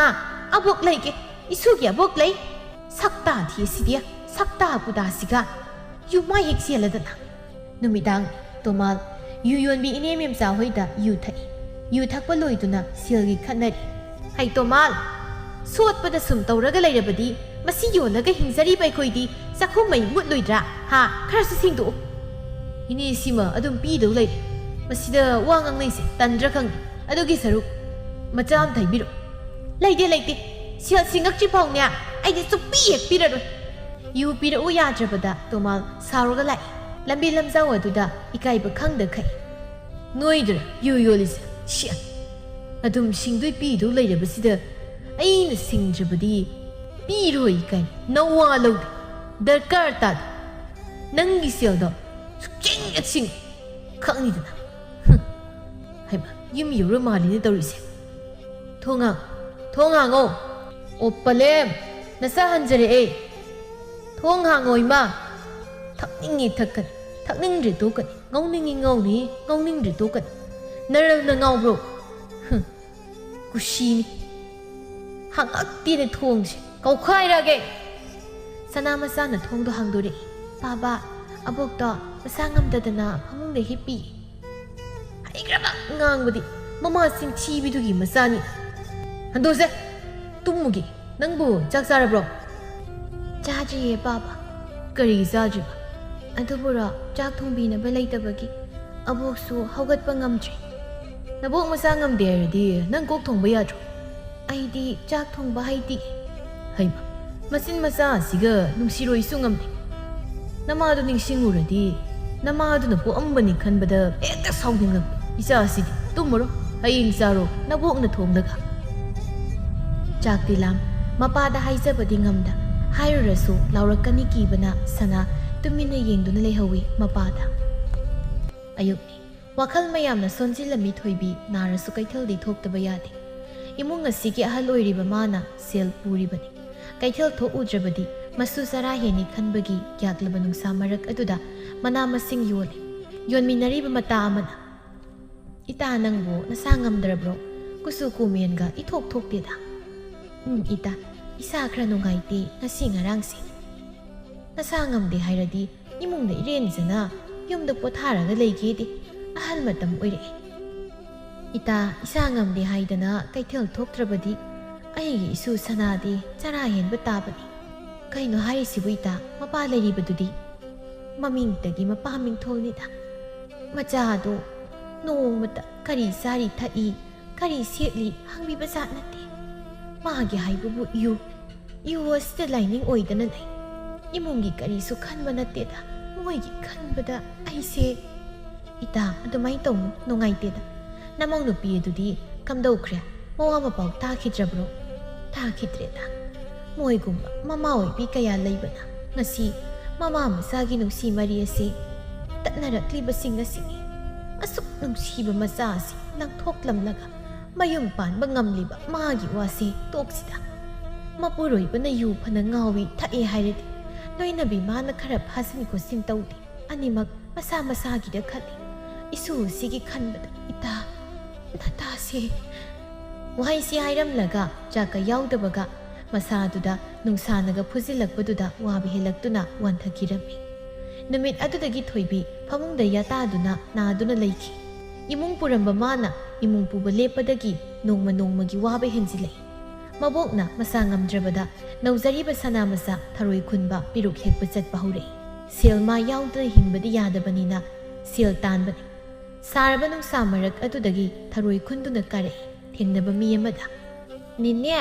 ꯑꯕꯣꯛ ꯂꯩꯒꯦ, ꯏꯁꯨꯒꯤ ꯑꯕꯣꯛ ꯂꯩ꯫ ꯁꯛꯇꯥ ꯊꯤ ꯑꯁꯤꯗꯤ, ꯁꯛꯇꯥ ꯄꯨꯗꯥꯁꯤꯒ꯫ ꯌꯨꯝ ꯃꯥꯏ ꯍꯦꯛ ꯆꯦꯜꯂꯗꯅ꯫ ꯅꯨꯃꯤꯗꯥꯡ ꯇꯣꯃꯥꯜ ꯌꯨ ꯌꯣꯟꯕꯤ ꯏꯅꯦ ꯃꯦꯝꯆꯥ ꯍꯣꯏꯗ ꯌꯨ ꯊꯛꯏ꯫ ꯌꯨ ꯊꯛꯄ ꯂꯣꯏꯗꯨꯅ ꯁꯦꯜꯒꯤ ꯈꯠꯅꯔꯤ꯫ "ꯍꯩ ꯇꯣꯃꯥꯜ, ꯁꯣꯠꯄꯗ ꯁꯨꯝ ꯇꯧꯔꯒ ꯂꯩꯔꯕꯗꯤ ꯃꯁꯤ ꯌꯣꯜꯂꯒ ꯍꯤꯡꯖꯔꯤꯕ ꯑꯩꯈꯣꯏꯗꯤ ꯆꯥꯛꯈꯨꯝ ꯃꯩ ꯃꯨꯠꯂꯣꯏꯗ꯭ꯔꯥ? ꯍꯥ? ꯈꯔꯁꯨ ꯁꯦꯡꯗꯣꯛꯎ꯫" "ꯏꯅꯦ ꯁꯤꯃ ꯑꯗꯨꯝ ꯄꯤꯗꯧ ꯂꯩꯔꯦ꯫ ꯃꯁꯤꯗ ꯋꯥ ꯉꯥꯡꯅꯩꯁꯦ ꯇꯟꯗ꯭ꯔꯥ ꯈꯪꯗꯦ꯫ ꯑꯗꯨꯒꯤ ꯁꯔꯨꯛ ꯃꯆꯥ ꯑꯃ ꯊꯩꯕꯤꯔꯣ꯫" "ꯂꯩꯇꯦ, ꯂꯩꯇꯦ꯫ ꯁꯦꯜ ꯁꯤꯡꯉꯛꯇ꯭ꯔꯤ ꯐꯥꯎꯅꯦ ꯑꯩꯗꯤ ꯁꯨꯛꯄꯤ ꯍꯦꯛ ꯄꯤꯔꯔꯣꯏ꯫" ꯌꯨ ꯄꯤꯔꯛꯎ ꯌꯥꯗ꯭ꯔꯕꯗ ꯇꯣꯃꯥꯜ ꯁꯥꯎꯔꯒ ꯂꯥꯛꯏ꯫ ꯂꯝꯕꯤ ꯂꯝꯖꯥꯎ ꯑꯗꯨꯗ ꯏꯀꯥꯏꯕ ꯈꯪꯗꯈꯩ꯫ "ꯅꯣꯏꯗꯨꯔ ꯌꯨ ꯌꯣꯜꯂꯤꯁꯦ? ꯁꯤ ꯑꯗꯨꯝ ꯁꯤꯡꯗꯣꯏ ꯄꯤꯗꯧ ꯂꯩꯔꯕꯁꯤꯗ ꯑꯩꯅ ꯁꯤꯡꯗ꯭ꯔꯕꯗꯤ ꯄꯤꯔꯣꯏ ꯀꯥꯏꯅ ꯅꯋꯥ ꯂꯧꯗꯦ꯫ ꯗꯔꯀꯥꯔ ꯇꯥꯗꯦ꯫ ꯅꯪꯒꯤ ꯁꯦꯜꯗꯣ ꯁꯨꯛꯆꯤꯡ ꯍꯦꯛ ꯆꯤꯡꯉꯨ꯫ ꯈꯪꯅꯤꯗꯅ꯫ ꯍꯨꯝ꯫ ꯍꯩꯃꯥ, ꯌꯨꯝ ꯌꯧꯔ ꯃꯥꯜꯂꯤꯅꯦ ꯇꯧꯔꯤꯁꯦ꯫ "ꯊꯣꯡ ꯍꯥꯡ-, ꯊꯣꯡ ꯍꯥꯡꯉꯣ꯫ ꯑꯣ ꯄꯂꯦꯝ, ꯅꯁꯥ ꯍꯟꯖꯔꯛꯑꯦ꯫ ꯊꯣꯡ ꯍꯥꯡꯉꯣ ꯏꯃꯥ꯫ ꯊꯛꯅꯤꯡꯉꯤ ꯊꯛꯀꯅꯤ, ꯊꯛꯅꯤꯡꯗ꯭ꯔꯦ ꯇꯣꯛꯀꯅꯤ, ꯉꯥꯎꯅꯤꯡꯉꯤ ꯉꯥꯎꯅꯤꯡꯉꯤ, ꯉꯥꯎꯅꯤꯡꯗ꯭ꯔꯦ ꯇꯣꯛꯀꯅꯤ꯫ ꯅꯔꯜꯅ ꯉꯥꯎꯕ꯭ꯔꯣ? ꯍꯨꯝ꯫ ꯀꯨꯁꯤꯅꯤ꯫ ꯍꯥꯡꯉꯛꯇꯦꯅꯦ ꯊꯣꯡꯁꯦ꯫ ꯀꯧꯈꯥꯏꯔꯒꯦ!" ꯁꯅꯥ ꯃꯆꯥꯅ ꯊꯣꯡꯗꯣ ꯍꯥꯡꯗꯣꯔꯛꯏ꯫ ꯄꯥꯕ, ꯑꯕꯣꯛꯇꯣ ꯃꯁꯥ ꯉꯝꯗꯗꯅ ꯐꯃꯨꯡꯗ ꯍꯤꯞꯄꯤ꯫ ꯍꯩꯈ꯭ꯔꯕ ꯉꯥꯡꯕꯗꯤ ꯃꯃꯥ ꯆꯤꯟꯊꯤꯕꯤꯗꯨꯒꯤ ꯃꯆꯥꯅꯤ꯫ "ꯍꯟꯗꯣꯛꯁꯦ, ꯇꯨꯝꯃꯨꯒꯦ꯫ ꯅꯪꯕꯨ ꯆꯥꯛ ꯆꯥꯔꯕ꯭ꯔꯣ?" "ꯆꯥꯗ꯭ꯔꯤꯌꯦ ꯄꯥꯕ꯫" "ꯀꯔꯤꯒꯤ ꯆꯥꯗ꯭ꯔꯤꯕ?" "ꯑꯗꯨꯕꯨꯔꯣ, ꯆꯥꯛ ꯊꯣꯡꯕꯤꯅꯕ ꯂꯩꯇꯕꯒꯤ ꯑꯕꯣꯛꯁꯨ ꯍꯧꯒꯠꯄ ꯉꯝꯗ꯭ꯔꯤ꯫" "ꯅꯕꯣꯛ ꯃꯁꯥ ꯉꯝꯗꯦ ꯍꯥꯏꯔꯗꯤ ꯅꯪ ꯀꯣꯛ ꯊꯣꯡꯕ ꯌꯥꯗ꯭ꯔꯣ?" "ꯑꯩꯗꯤ ꯆꯥꯛ ꯊꯣꯡꯕ ꯍꯩꯇꯦ꯫" "ꯍꯩꯃ, ꯃꯆꯤꯟ ꯃꯆꯥ ꯑꯁꯤꯒ ꯅꯨꯡꯁꯤꯔꯣꯏꯁꯨ ꯉꯝꯗꯦ꯫ ꯅꯃꯥꯗꯨ ꯅꯤꯡꯁꯤꯡꯉꯨꯔꯗꯤ ꯅꯃꯥꯗꯨꯅ ꯄꯣꯛꯑꯝꯕꯅꯤ ꯈꯟꯕꯗ ꯍꯦꯛꯇ ꯁꯥꯎꯅꯤꯡꯂꯛꯄ꯫ ꯏꯆꯥꯁꯤꯗꯤ ꯇꯨꯝꯃꯨꯔꯣ, ꯍꯌꯦꯡ ꯆꯥꯔꯣ ꯅꯕꯣꯛꯅ ꯊꯣꯡꯂꯒ꯫" ꯆꯥꯛꯇꯤ ꯂꯥꯝ꯫ ꯃꯄꯥꯗ ꯍꯥꯏꯖꯕꯗꯤ ꯉꯝꯗ꯫ ꯍꯥꯏꯔꯨꯔꯁꯨ ꯂꯥꯎꯔꯛꯀꯅꯤ ꯀꯤꯕꯅ ꯁꯅꯥ ꯇꯨꯃꯤꯟꯅ ꯌꯦꯡꯗꯨꯅ ꯂꯩꯍꯧꯏ ꯃꯄꯥꯗ꯫ ꯑꯌꯨꯛꯅꯤ꯫ ꯋꯥꯈꯜ ꯃꯌꯥꯝꯅ ꯁꯣꯟꯖꯤꯜꯂꯝꯃꯤ ꯊꯣꯏꯕꯤ꯫ ꯅꯥꯔꯁꯨ ꯀꯩꯊꯦꯜꯗꯤ ꯊꯣꯛꯇꯕ ꯌꯥꯗꯦ꯫ ꯏꯃꯨꯡ ꯑꯁꯤꯒꯤ ꯑꯍꯜ ꯑꯣꯏꯔꯤꯕ ꯃꯥꯅ ꯁꯦꯜ ꯄꯨꯔꯤꯕꯅꯤ꯫ ꯀꯩꯊꯦꯜ ꯊꯣꯛꯎꯗ꯭ꯔꯕꯗꯤ ꯃꯁꯨ ꯆꯔꯥ ꯍꯦꯟꯅꯤ ꯈꯟꯕꯒꯤ ꯌꯥꯛꯂꯕ ꯅꯨꯡꯁꯥ ꯃꯔꯛ ꯑꯗꯨꯗ ꯃꯅꯥ ꯃꯁꯤꯡ ꯌꯣꯜꯂꯤ꯫ ꯌꯣꯟꯃꯤꯟꯅꯔꯤꯕ ꯃꯇꯥ ꯑꯃꯅ, "ꯏꯇꯥ, ꯅꯪꯕꯨ ꯅꯁꯥ ꯉꯝꯗ꯭ꯔꯕ꯭ꯔꯣ? ꯀꯨꯆꯨ ꯀꯨꯃꯦꯟꯒ ꯏꯊꯣꯛ ꯊꯣꯛꯇꯦꯗ꯫" "ꯎꯝ, ꯏꯇꯥ, ꯏꯁꯥ ꯈꯔ ꯅꯨꯡꯉꯥꯏꯇꯦ ꯉꯁꯤ ꯉꯔꯥꯡꯁꯦ꯫" "ꯅꯁꯥ ꯉꯝꯗꯦ ꯍꯥꯏꯔꯗꯤ ꯏꯃꯨꯡꯗ ꯏꯔꯦꯟꯖꯅ ꯌꯨꯝꯗ ꯄꯣꯊꯥꯔꯒ ꯂꯩꯒꯦꯗꯤ꯫ ꯑꯍꯜ ꯃꯇꯝ ꯑꯣꯏꯔꯛꯑꯦ꯫" "ꯏꯇꯥ, ꯏꯁꯥ ꯉꯝꯗꯦ ꯍꯥꯏꯗꯅ ꯀꯩꯊꯦꯜ ꯊꯣꯛꯇ꯭ꯔꯕꯗꯤ ꯑꯩꯒꯤ ꯏꯁꯨ ꯁꯅꯥꯗꯤ ꯆꯔꯥ ꯍꯦꯟꯕ ꯇꯥꯕꯅꯤ꯫" "ꯀꯩꯅꯣ ꯍꯥꯏꯔꯤꯁꯤꯕꯨ ꯏꯇꯥ? ꯃꯄꯥ ꯂꯩꯔꯤꯕꯗꯨꯗꯤ?" "ꯃꯃꯤꯡꯇꯒꯤ ꯃꯄꯥ ꯃꯤꯡꯊꯣꯜꯅꯤꯗ꯫ ꯃꯆꯥꯗꯣ ꯅꯣꯡꯃꯇ ꯀꯔꯤ ꯆꯥꯔꯤ ꯊꯛꯏ, ꯀꯔꯤ ꯁꯦꯠꯂꯤ ꯍꯪꯕꯤꯕ ꯖꯥꯠ ꯅꯠꯇꯦ꯫ ꯃꯥꯒꯤ ꯍꯥꯏꯕꯕꯨ ꯌꯨ, ꯌꯨ ꯑꯁꯤꯗ ꯂꯥꯏꯅꯤꯡ ꯑꯣꯏꯗꯅ ꯂꯩ꯫ ꯏꯃꯨꯡꯒꯤ ꯀꯔꯤꯁꯨ ꯈꯟꯕ ꯅꯠꯇꯦꯗ꯫ ꯃꯣꯏꯒꯤ ꯈꯟꯕꯗ ꯑꯩꯁꯦ꯫" "ꯏꯇꯥ, ꯑꯗꯨꯃꯥꯏꯅ ꯇꯧꯅꯨ, ꯅꯨꯡꯉꯥꯏꯇꯦꯗ꯫ ꯅꯃꯧ ꯅꯨꯄꯤ ꯑꯗꯨꯗꯤ ꯀꯝꯗꯧꯈ꯭ꯔꯦ? ꯃꯋꯥ ꯃꯄꯥꯎ ꯇꯥꯈꯤꯗ꯭ꯔꯕ꯭ꯔꯣ?" "ꯇꯥꯈꯤꯗ꯭ꯔꯦꯗ꯫ ꯃꯣꯏꯒꯨꯝꯕ ꯃꯃꯥ ꯑꯣꯏꯕꯤ ꯀꯌꯥ ꯂꯩꯕꯅ ꯉꯁꯤ ꯃꯃꯥ ꯃꯆꯥꯒꯤ ꯅꯨꯡꯁꯤ ꯃꯔꯤ ꯑꯁꯤ ꯇꯠꯅꯔꯛꯂꯤꯕꯁꯤꯡ ꯑꯁꯤꯅꯤ꯫" ꯑꯁꯨꯛ ꯅꯨꯡꯁꯤꯕ ꯃꯆꯥ ꯑꯁꯤ ꯂꯪꯊꯣꯛꯂꯝꯂꯒ ꯃꯌꯨꯝ ꯄꯥꯟꯕ ꯉꯝꯂꯤꯕ ꯃꯥꯒꯤ ꯋꯥꯁꯦ ꯇꯣꯛꯁꯤꯗ꯫ ꯃꯄꯨꯔꯣꯏꯕꯅ ꯌꯨ ꯐꯅ ꯉꯥꯎꯏ, ꯊꯛꯑꯦ ꯍꯥꯏꯔꯗꯤ ꯂꯣꯏꯅꯕꯤ ꯃꯥꯅ ꯈꯔ ꯐꯥꯖꯤꯟ ꯈꯣꯠꯆꯤꯟ ꯇꯧꯗꯦ꯫ ꯑꯅꯤꯃꯛ ꯃꯁꯥ ꯃꯁꯥꯒꯤꯗ ꯈꯜꯂꯤ꯫ ꯏꯁꯨ ꯑꯁꯤꯒꯤ ꯈꯟꯕꯗ ꯏꯇꯥ, ꯅꯇꯥꯁꯦ꯫ ꯋꯥꯍꯩꯁꯤ ꯍꯥꯏꯔꯝꯂꯒ ꯆꯥꯛꯀ ꯌꯥꯎꯗꯕꯒ ꯃꯁꯥꯗꯨꯗ ꯅꯨꯡꯁꯥꯅꯒ ꯐꯨꯖꯤꯜꯂꯛꯄꯗꯨꯗ ꯋꯥꯕ ꯍꯦꯜꯂꯛꯇꯨꯅ ꯋꯥꯟꯊꯈꯤꯔꯝꯃꯤ꯫ ꯅꯨꯃꯤꯠ ꯑꯗꯨꯗꯒꯤ ꯊꯣꯏꯕꯤ ꯐꯃꯨꯡꯗ ꯌꯥꯇꯥꯗꯨꯅ ꯅꯥꯗꯨꯅ ꯂꯩꯈꯤ꯫ ꯏꯃꯨꯡ ꯄꯨꯔꯝꯕ ꯃꯥꯅ ꯏꯃꯨꯡ ꯄꯨꯕ ꯂꯦꯞꯄꯗꯒꯤ ꯅꯣꯡꯃ ꯅꯣꯡꯃꯒꯤ ꯋꯥꯕ ꯍꯦꯟꯖꯤꯜꯂꯛꯏ꯫ ꯃꯕꯣꯛꯅ ꯃꯁꯥ ꯉꯝꯗ꯭ꯔꯕꯗ ꯅꯧꯖꯔꯤꯕ ꯁꯅꯥ ꯃꯆꯥ ꯊꯔꯣꯏ ꯈꯨꯟꯕ ꯄꯤꯔꯨꯛ ꯍꯦꯛꯄ ꯆꯠꯄ ꯍꯧꯔꯛꯏ꯫ ꯁꯦꯜ ꯃꯥ ꯌꯥꯎꯗꯅ ꯍꯤꯡꯕꯗꯤ ꯌꯥꯗꯕꯅꯤꯅ ꯁꯦꯜ ꯇꯥꯟꯕꯅꯤ꯫ ꯁꯥꯔꯕ ꯅꯨꯡꯁꯥ ꯃꯔꯛ ꯑꯗꯨꯗꯒꯤ ꯊꯔꯣꯏ ꯈꯨꯟꯗꯨꯅ ꯀꯥꯔꯛꯏ꯫ ꯊꯦꯡꯅꯕ ꯃꯤ ꯑꯃꯗ, "ꯅꯦꯅꯦ,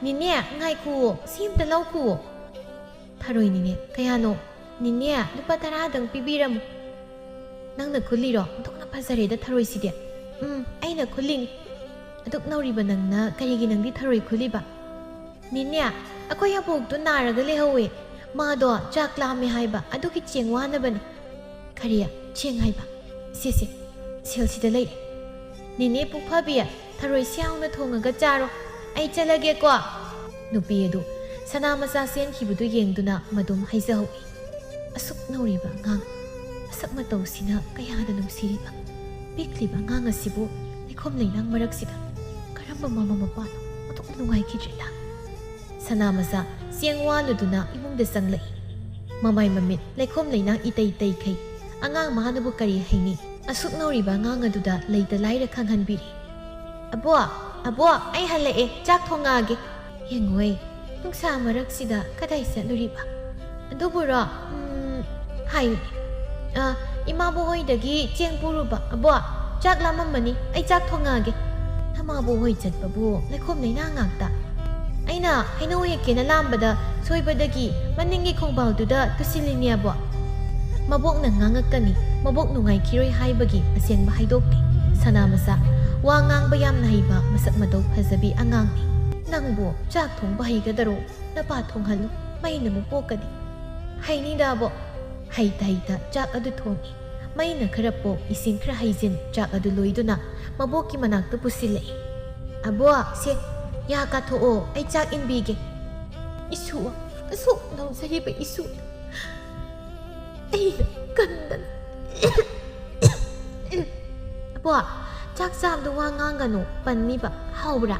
ꯅꯦꯅꯦ, ꯉꯥꯏꯈꯨꯋꯣ, ꯁꯤ ꯑꯝꯇ ꯂꯧꯈꯨꯋꯣ꯫" "ꯊꯔꯣꯏꯅꯤꯅꯦ, ꯀꯌꯥꯅꯣ?" "ꯅꯦꯅꯦ, ꯂꯨꯄꯥ ꯇꯔꯥꯗꯪ ꯄꯤꯕꯤꯔꯝꯃꯨ꯫" "ꯅꯪꯅ ꯈꯨꯜꯂꯤꯔꯣ? ꯑꯣꯟꯊꯣꯛꯅ ꯐꯖꯔꯦꯗ ꯊꯔꯣꯏꯁꯤꯗꯤ꯫" "ꯎꯝ, ꯑꯩꯅ ꯈꯨꯜꯂꯤꯅꯤ꯫" "ꯑꯗꯨꯛ ꯅꯧꯔꯤꯕ ꯅꯪꯅ ꯀꯔꯤꯒꯤ ꯅꯪꯗꯤ ꯊꯔꯣꯏ ꯈꯨꯜꯂꯤꯕ?" "ꯅꯦꯅꯦ, ꯑꯩꯈꯣꯏ ꯑꯕꯣꯛꯇꯣ ꯅꯥꯔꯒ ꯂꯩꯍꯧꯋꯦ꯫ ꯃꯥꯗꯣ ꯆꯥꯛ ꯂꯥꯝꯃꯦ ꯍꯥꯏꯕ, ꯑꯗꯨꯒꯤ ꯆꯦꯡ ꯋꯥꯅꯕꯅꯦ꯫" "ꯀꯔꯤ? ꯆꯦꯡ ꯍꯥꯏꯕ? ꯁꯦ, ꯁꯦ, ꯁꯦꯜꯁꯤꯗ ꯂꯩꯔꯦ꯫ ꯅꯦꯅꯦ ꯄꯨꯛ ꯐꯕꯤ, ꯊꯔꯣꯏꯁꯤ ꯍꯥꯎꯅ ꯊꯣꯡꯉꯒ ꯆꯥꯔꯣ꯫ ꯑꯩ ꯆꯠꯂꯒꯦꯀꯣ꯫" ꯅꯨꯄꯤ ꯑꯗꯨ ꯁꯅꯥ ꯃꯆꯥ ꯆꯦꯟꯈꯤꯕꯗꯨ ꯌꯦꯡꯗꯨꯅ ꯃꯗꯨꯝ ꯍꯥꯏꯖꯍꯧꯏ꯫ ꯑꯁꯨꯛ ꯅꯧꯔꯤꯕ ꯑꯉꯥꯡ, ꯃꯁꯛ ꯃꯇꯧꯁꯤꯅ ꯀꯌꯥꯗ ꯅꯨꯡꯁꯤꯔꯤꯕ, ꯄꯤꯛꯂꯤꯕ ꯑꯉꯥꯡ ꯑꯁꯤꯕꯨ ꯂꯩꯈꯣꯝ ꯂꯩꯅꯥꯡ ꯃꯔꯛꯁꯤꯗ ꯀꯔꯝꯕ ꯃꯃꯥ ꯃꯄꯥꯅꯣ ꯑꯣꯟꯊꯣꯛꯅ ꯅꯨꯡꯉꯥꯏꯈꯤꯗ꯭ꯔꯦꯗ꯫ ꯁꯅꯥ ꯃꯆꯥ ꯆꯦꯡ ꯋꯥꯜꯂꯨꯗꯨꯅ ꯏꯃꯨꯡꯗ ꯆꯪꯂꯛꯏ꯫ ꯃꯃꯥꯏ ꯃꯃꯤꯠ ꯂꯩꯈꯣꯝ ꯂꯩꯅꯥꯡ ꯏꯇꯩ ꯇꯩꯈꯩ꯫ ꯑꯉꯥꯡ ꯃꯥꯅꯕꯨ ꯀꯔꯤ ꯍꯩꯅꯤ? ꯑꯁꯨꯛ ꯅꯧꯔꯤꯕ ꯑꯉꯥꯡ ꯑꯗꯨꯗ ꯂꯩꯇ ꯂꯥꯏꯔ ꯈꯪꯍꯟꯕꯤꯔꯤ꯫ "ꯑꯕꯣꯛ, ꯑꯕꯣꯛ, ꯑꯩ ꯍꯜꯂꯛꯑꯦ, ꯆꯥꯛ ꯊꯣꯡꯉꯛꯑꯒꯦ꯫" "ꯌꯦꯡꯉꯣꯏ, ꯅꯨꯡꯁꯥ ꯃꯔꯛꯁꯤꯗ ꯀꯗꯥꯏ ꯆꯠꯂꯨꯔꯤꯕ?" "ꯑꯗꯨꯕꯨꯔꯣ, ꯎꯝ, ꯍꯥꯏꯌꯨꯅꯦ꯫ ꯑ, ꯏꯃꯥꯕꯣꯛ ꯍꯣꯏꯗꯒꯤ ꯆꯦꯡ ꯄꯨꯔꯨꯕ꯫ ꯑꯕꯣꯛ, ꯆꯥꯛ ꯂꯥꯝꯃꯝꯃꯅꯤ, ꯑꯩ ꯆꯥꯛ ꯊꯣꯡꯉꯛꯑꯒꯦ꯫" "ꯅꯃꯥꯕꯣꯛ ꯍꯣꯏ ꯆꯠꯄꯕꯨ ꯂꯩꯈꯣꯝ ꯂꯩꯅꯥꯡ ꯉꯥꯛꯇ?" "ꯑꯩꯅ ꯍꯩꯅꯧ ꯍꯦꯛꯀꯦꯅ ꯂꯥꯝꯕꯗ ꯁꯣꯏꯕꯗꯒꯤ ꯃꯅꯤꯡꯒꯤ ꯈꯣꯡꯕꯥꯜꯗꯨꯗ ꯇꯨꯁꯤꯜꯂꯤꯅꯦ, ꯑꯕꯣꯛ꯫" ꯃꯕꯣꯛꯅ ꯉꯥꯡꯉꯛꯀꯅꯤ, ꯃꯕꯣꯛ ꯅꯨꯡꯉꯥꯏꯈꯤꯔꯣꯏ ꯍꯥꯏꯕꯒꯤ ꯑꯁꯦꯡꯕ ꯍꯥꯏꯗꯣꯛꯇꯦ꯫ ꯁꯅꯥ ꯃꯆꯥ ꯋꯥ ꯉꯥꯡꯕ ꯌꯥꯝꯅ ꯍꯩꯕ, ꯃꯁꯛ ꯃꯇꯧ ꯐꯖꯕꯤ ꯑꯉꯥꯡꯅꯤ꯫ "ꯅꯪꯕꯨ ꯆꯥꯛ ꯊꯣꯡꯕ ꯍꯩꯒꯗꯔꯣ? ꯅꯄꯥ ꯊꯣꯡꯍꯜꯂꯨ, ꯃꯩꯅ ꯑꯃꯨꯛ ꯄꯣꯛꯀꯅꯤ꯫" "ꯍꯩꯅꯤꯗ, ꯑꯕꯣꯛ꯫" ꯍꯩꯇ ꯍꯩꯇ ꯆꯥꯛ ꯑꯗꯨ ꯊꯣꯡꯉꯤ꯫ ꯃꯩꯅ ꯈꯔ ꯄꯣꯛ, ꯏꯁꯤꯡ ꯈꯔ ꯍꯩꯖꯤꯟ, ꯆꯥꯛ ꯑꯗꯨ ꯂꯣꯏꯗꯨꯅ ꯃꯕꯣꯛꯀꯤ ꯃꯅꯥꯛꯇ ꯄꯨꯁꯤꯜꯂꯛꯏ꯫ "ꯑꯕꯣꯛ, ꯁꯦ, ꯌꯥ ꯀꯥꯊꯣꯛꯑꯣ, ꯑꯩ ꯆꯥꯛ ꯏꯟꯕꯤꯒꯦ꯫" "ꯏꯁꯨ, ꯑꯁꯨꯛ ꯅꯧꯖꯔꯤꯕ ꯏꯁꯨ, ꯑꯩꯅ ꯀꯟꯗꯅ꯫" "ꯑꯕꯣꯛ, ꯆꯥꯛ ꯆꯥꯕꯗ ꯋꯥ ꯉꯥꯡꯒꯅꯨ, ꯄꯟꯅꯤꯕ꯫ ꯍꯥꯎꯕ꯭ꯔꯥ?"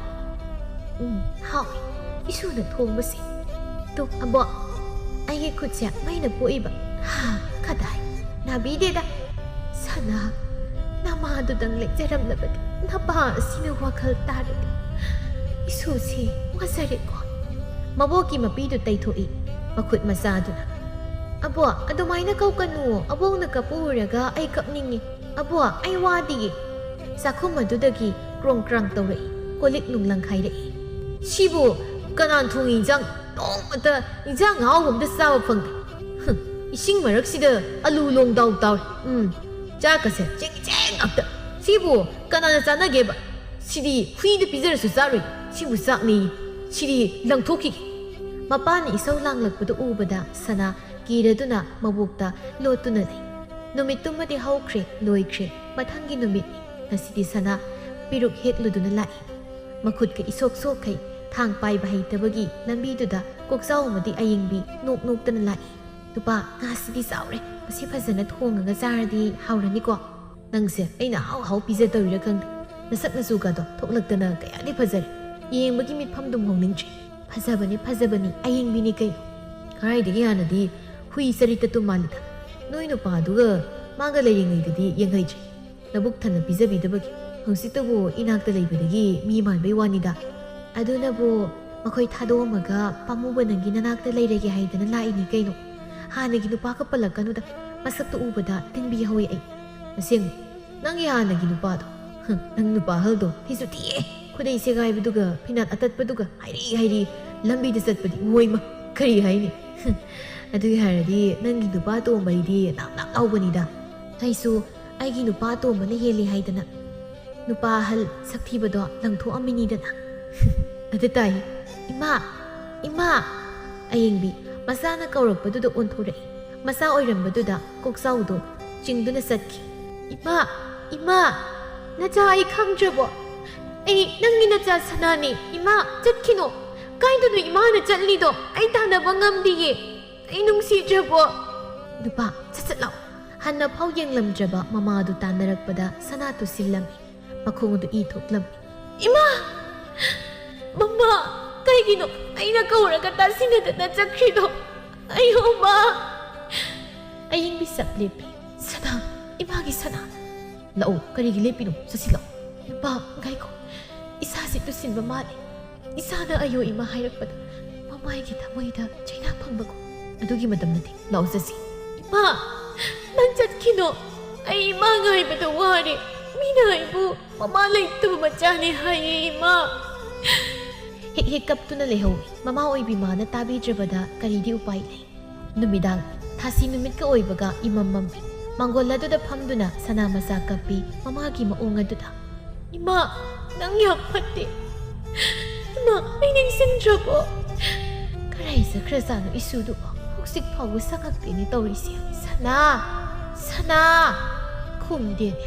"ꯎꯝ, ꯍꯥꯎꯏ, ꯏꯁꯨꯅ ꯊꯣꯡꯕꯁꯦ꯫ ꯇꯨ, ꯑꯕꯣꯛ, ꯑꯩꯒꯤ ꯈꯨꯠꯁꯦ ꯃꯩꯅ ꯄꯣꯛꯏꯕ꯫ ꯍꯥ, ꯀꯗꯥꯏ, ꯅꯥꯕꯤꯗꯦꯗ꯫ ꯁꯅꯥ, ꯅꯃꯥꯗꯨꯗꯪ ꯂꯩꯖꯔꯝꯂꯕꯗꯤ, ꯅꯄꯥ ꯑꯁꯤꯅ ꯋꯥꯈꯜ ꯇꯥꯔꯗꯤ꯫ ꯏꯁꯨꯁꯤ ꯋꯥꯖꯔꯦꯀꯣ꯫" ꯃꯕꯣꯛꯀꯤ ꯃꯄꯤꯗꯨ ꯇꯩꯊꯣꯛꯏ ꯃꯈꯨꯠ ꯃꯆꯥꯗꯨꯅ꯫ "ꯑꯕꯣꯛ, ꯑꯗꯨꯃꯥꯏꯅ ꯀꯧꯀꯅꯨ꯫ ꯑꯕꯣꯛꯅ ꯀꯞꯄ ꯎꯔꯒ ꯑꯩ ꯀꯞꯅꯤꯡꯉꯤ꯫ ꯑꯕꯣꯛ, ꯑꯩ ꯋꯥꯗꯤꯌꯦ꯫" ꯆꯥꯛꯈꯨꯝ ꯑꯗꯨꯗꯒꯤ ꯀ꯭ꯔꯣꯡ ꯀ꯭ꯔꯥꯡ ꯇꯧꯔꯛꯏ꯫ ꯀꯣꯜꯂꯤꯛ ꯅꯨꯡ ꯂꯪꯈꯥꯏꯔꯛꯏ꯫ "ꯁꯤꯕꯨ ꯀꯅꯥꯅ ꯊꯣꯡꯉꯤ ꯏꯟꯖꯥꯡ? ꯅꯣꯡꯃꯇ ꯏꯟꯖꯥꯡ ꯑꯍꯥꯎꯕ ꯑꯝꯇ ꯆꯥꯕ ꯐꯪꯗꯦ꯫ ꯍꯨꯝ, ꯏꯁꯤꯡ ꯃꯔꯛꯁꯤꯗ ꯑꯂꯨ ꯂꯣꯡꯗꯥꯎ ꯇꯥꯎꯔꯦ꯫ ꯎꯝ, ꯆꯥꯛꯀꯁꯦ ꯆꯦꯡ ꯆꯦꯡ ꯉꯥꯛꯇ꯫ ꯁꯤꯕꯨ ꯀꯅꯥꯅ ꯆꯥꯅꯒꯦꯕ? ꯁꯤꯗꯤ ꯍꯨꯏꯗ ꯄꯤꯖꯔꯁꯨ ꯆꯥꯔꯣꯏ꯫ ꯁꯤꯕꯨ ꯆꯥꯛꯅꯤ꯫ ꯁꯤꯗꯤ ꯂꯪꯊꯣꯛꯈꯤꯒꯦ꯫" ꯃꯄꯥꯅ ꯏꯁꯧ ꯂꯥꯡꯂꯛꯄꯗꯨ ꯎꯕꯗ ꯁꯅꯥ ꯀꯤꯔꯗꯨꯅ ꯃꯕꯣꯛꯇ ꯂꯣꯠꯇꯨꯅ ꯂꯩ꯫ ꯅꯨꯃꯤꯠꯇꯨꯃꯗꯤ ꯍꯧꯈ꯭ꯔꯦ, ꯂꯣꯏꯈ꯭ꯔꯦ꯫ ꯃꯊꯪꯒꯤ ꯅꯨꯃꯤꯠꯅꯤ꯫ ꯉꯁꯤꯗꯤ ꯁꯅꯥ ꯄꯤꯔꯨꯛ ꯍꯦꯛꯂꯨꯗꯨꯅ ꯂꯥꯛꯏ꯫ ꯃꯈꯨꯠꯀ ꯏꯁꯣꯛ ꯁꯣꯛꯈꯩ, ꯊꯥꯡ ꯄꯥꯏꯕ ꯍꯩꯇꯕꯒꯤ ꯂꯝꯕꯤꯗꯨꯗ ꯀꯣꯛꯆꯥꯎ ꯑꯃꯗꯤ ꯑꯌꯦꯡꯕꯤ ꯅꯣꯛ ꯅꯣꯛꯇꯅ ꯂꯥꯛꯏ꯫ "ꯅꯨꯄꯥ, ꯉꯥꯁꯤꯗꯤ ꯆꯥꯎꯔꯦ꯫ ꯃꯁꯤ ꯐꯖꯅ ꯊꯣꯡꯉꯒ ꯆꯥꯔꯗꯤ ꯍꯥꯎꯔꯅꯤꯀꯣ꯫ ꯅꯪꯁꯦ ꯑꯩꯅ ꯑꯍꯥꯎ ꯑꯍꯥꯎ ꯄꯤꯖꯗꯧꯔꯤꯔꯥ ꯈꯪꯗꯦ꯫ ꯅꯁꯛ ꯅꯆꯨꯒꯗꯣ ꯊꯣꯛꯂꯛꯇꯅ ꯀꯌꯥꯗꯤ ꯐꯖꯔꯦ꯫ ꯌꯦꯡꯕꯒꯤ ꯃꯤꯠꯐꯝꯗꯨꯝ ꯍꯣꯡꯅꯤꯡꯗ꯭ꯔꯦ꯫ ꯐꯖꯕꯅꯤ, ꯐꯖꯕꯅꯤ, ꯑꯌꯦꯡꯕꯤꯅꯤ ꯀꯩꯅꯣ꯫ ꯀꯔꯥꯏꯗꯒꯤ ꯍꯥꯟꯅꯗꯤ ꯍꯨꯏ ꯆꯔꯤꯇ ꯇꯨꯝ ꯃꯥꯜꯂꯤꯗ꯫ ꯅꯣꯏ ꯅꯨꯄꯥꯗꯨꯒ ꯃꯥꯒ ꯂꯩꯔꯤꯉꯩꯗꯗꯤ ꯌꯦꯡꯍꯩꯗ꯭ꯔꯦ꯫ ꯅꯕꯨꯛ ꯊꯟꯅ ꯄꯤꯖꯕꯤꯗꯕꯒꯤ꯫ ꯍꯧꯖꯤꯛꯇꯕꯨ ꯏꯅꯥꯛꯇ ꯂꯩꯕꯗꯒꯤ ꯃꯤ ꯃꯥꯟꯕꯩ ꯋꯥꯅꯤꯗ꯫" "ꯑꯗꯨꯅꯕꯨ ꯃꯈꯣꯏ ꯊꯥꯗꯣꯛꯑꯝꯃꯒ ꯄꯥꯝꯃꯨꯕ ꯅꯪꯒꯤ ꯅꯅꯥꯛꯇ ꯂꯩꯔꯒꯦ ꯍꯥꯏꯗꯅ ꯂꯥꯛꯏꯅꯤ ꯀꯩꯅꯣ꯫ ꯍꯥꯟꯅꯒꯤ ꯅꯨꯄꯥꯒ ꯄꯜꯂꯛꯀꯅꯨꯗ꯫ ꯃꯁꯛꯇꯣ ꯎꯕꯗ ꯇꯤꯟꯕꯤ ꯍꯧꯏ ꯑꯩ꯫ ꯑꯁꯦꯡꯕ, ꯅꯪꯒꯤ ꯍꯥꯟꯅꯒꯤ ꯅꯨꯄꯥꯗꯣ꯫ ꯍꯝ, ꯅꯪ ꯅꯨꯄꯥ ꯑꯍꯜꯗꯣ ꯊꯤꯁꯨ ꯊꯤꯌꯦ꯫ ꯈꯨꯗꯩ ꯁꯦꯒꯥꯏꯕꯗꯨꯒ ꯐꯤꯅꯥꯠ ꯑꯇꯠꯄꯗꯨꯒ ꯍꯥꯏꯔꯤ ꯍꯥꯏꯔꯤ ꯂꯝꯕꯤꯗ ꯆꯠꯄꯗꯤ ꯃꯣꯏꯃ ꯀꯔꯤ ꯍꯥꯏꯅꯤ?" ꯍꯝ, ꯑꯗꯨꯒꯤ ꯍꯥꯏꯔꯗꯤ ꯅꯪꯒꯤ ꯅꯨꯄꯥ ꯑꯇꯣꯝꯕꯩꯗꯤ ꯅꯥꯞ ꯅꯥꯞ ꯂꯥꯎꯕꯅꯤꯗ꯫ ꯑꯩꯁꯨ ꯑꯩꯒꯤ ꯅꯨꯄꯥ ꯑꯇꯣꯝꯕꯅ ꯍꯦꯜꯂꯤ ꯍꯥꯏꯗꯅ ꯅꯨꯄꯥ ꯑꯍꯜ ꯁꯛꯊꯤꯕꯗꯣ ꯂꯪꯊꯣꯛꯑꯝꯃꯤꯅꯤꯗꯅ꯫ ꯑꯗꯨ ꯇꯥꯏ꯫ "ꯏꯃꯥ! ꯏꯃꯥ!" ꯑꯌꯦꯡꯕꯤ ꯃꯆꯥꯅ ꯀꯧꯔꯛꯄꯗꯨꯗ ꯑꯣꯟꯊꯣꯔꯛꯏ꯫ ꯃꯆꯥ ꯑꯣꯏꯔꯝꯕꯗꯨꯗ ꯀꯣꯛꯆꯥꯎꯗꯣ ꯆꯤꯡꯗꯨꯅ ꯆꯠꯈꯤ꯫ "ꯏꯃꯥ, ꯏꯃꯥ, ꯅꯆꯥ ꯑꯩ ꯈꯪꯗ꯭ꯔꯕꯣ? ꯑꯩ ꯅꯪꯒꯤ ꯅꯆꯥ ꯁꯅꯥꯅꯤ꯫ ꯏꯃꯥ, ꯆꯠꯈꯤꯅꯣ꯫ ꯀꯥꯏꯗꯅꯣ ꯏꯃꯥꯅ ꯆꯠꯂꯤꯗꯣ? ꯑꯩ ꯇꯥꯟꯅꯕ ꯉꯝꯗꯤꯌꯦ꯫ ꯑꯩ ꯅꯨꯡꯁꯤꯗ꯭ꯔꯕꯣ?" "ꯅꯨꯄꯥ, ꯁꯠ ꯁꯠ ꯂꯥꯎ!" ꯍꯟꯅ ꯐꯥꯎ ꯌꯦꯡꯂꯝꯗ꯭ꯔꯕ ꯃꯃꯥꯗꯨ ꯇꯥꯟꯅꯔꯛꯄꯗ ꯁꯅꯥ ꯇꯨꯁꯤꯜꯂꯝꯃꯤ꯫ ꯃꯈꯣꯡ ꯑꯗꯨ ꯏ ꯊꯣꯛꯂꯝꯃꯤ꯫ "ꯏꯃꯥ! ꯃꯃꯥ! ꯀꯩꯒꯤꯅꯣ ꯑꯩꯅ ꯀꯧꯔꯒ ꯇꯥꯁꯤꯟꯅꯗꯅ ꯆꯠꯈ꯭ꯔꯤꯗꯣ? ꯑꯌꯣ, ꯃꯥ!" ꯑꯌꯤꯡꯕꯤ ꯆꯞ ꯂꯦꯞꯄꯤ꯫ "ꯁꯅꯥ! ꯏꯃꯥꯒꯤ ꯁꯅꯥ!" "ꯂꯥꯛꯑꯣ, ꯀꯔꯤꯒꯤ ꯂꯦꯞꯄꯤꯅꯣ? ꯆꯠꯁꯤ ꯂꯥꯛꯑꯣ꯫" "ꯅꯨꯄꯥ, ꯉꯥꯏꯈꯣ꯫ ꯏꯁꯥꯁꯤ ꯇꯨꯁꯤꯟꯕ ꯃꯥꯜꯂꯦ꯫ ꯏꯁꯥꯅ ꯑꯌꯣ ꯏꯃꯥ ꯍꯥꯏꯔꯛꯄꯗ ꯃꯃꯥꯏꯒꯤ ꯊꯃꯣꯏꯗ ꯆꯩꯅꯥ ꯐꯪꯕꯒꯨꯝ꯫" "ꯑꯗꯨꯒꯤ ꯃꯇꯝ ꯅꯠꯇꯦ, ꯂꯥꯛꯑꯣ ꯆꯠꯁꯤ꯫" "ꯏꯃꯥ, ꯅꯪ ꯆꯠꯈꯤꯅꯣ꯫ ꯑꯩ ꯏꯃꯥ ꯉꯥꯏꯕꯗ ꯋꯥꯔꯦ꯫ ꯃꯤꯅ ꯑꯩꯕꯨ ꯃꯃꯥ ꯂꯩꯇꯕ ꯃꯆꯥꯅꯤ ꯍꯥꯏꯌꯦ, ꯏꯃꯥ꯫" ꯍꯦꯛ ꯍꯦꯛ ꯀꯞꯇꯨꯅ ꯂꯩꯍꯧꯏ꯫ ꯃꯃꯥ ꯑꯣꯏꯕꯤ ꯃꯥꯅ ꯇꯥꯕꯤꯗ꯭ꯔꯕꯗ ꯀꯔꯤꯗꯤ ꯎꯄꯥꯏ ꯂꯩ? ꯅꯨꯃꯤꯗꯥꯡ, ꯊꯥꯁꯤ ꯅꯨꯃꯤꯠꯀ ꯑꯣꯏꯕꯒ ꯏꯃꯝ ꯃꯝꯃꯤ꯫ ꯃꯥꯡꯒꯣꯜ ꯑꯗꯨꯗ ꯐꯝꯗꯨꯅ ꯁꯅꯥ ꯃꯆꯥ ꯀꯞꯄꯤ ꯃꯃꯥꯒꯤ ꯃꯑꯣꯡ ꯑꯗꯨꯗ꯫ "ꯏꯃꯥ, ꯅꯪ ꯌꯥꯝ ꯐꯠꯇꯦ꯫ ꯏꯃꯥ, ꯑꯩ ꯅꯤꯡꯁꯤꯡꯗ꯭ꯔꯕꯣ? ꯀꯔꯥꯏ ꯆꯠꯈ꯭ꯔꯖꯥꯠꯅꯣ ꯏꯁꯨꯗꯨꯕꯣ? ꯍꯧꯖꯤꯛ ꯐꯥꯎꯕ ꯁꯪꯉꯛꯇꯦꯅꯦ ꯇꯧꯔꯤꯁꯦ꯫ ꯁꯅꯥ! ꯁꯅꯥ!" ꯈꯨꯝꯗꯦꯅꯦ꯫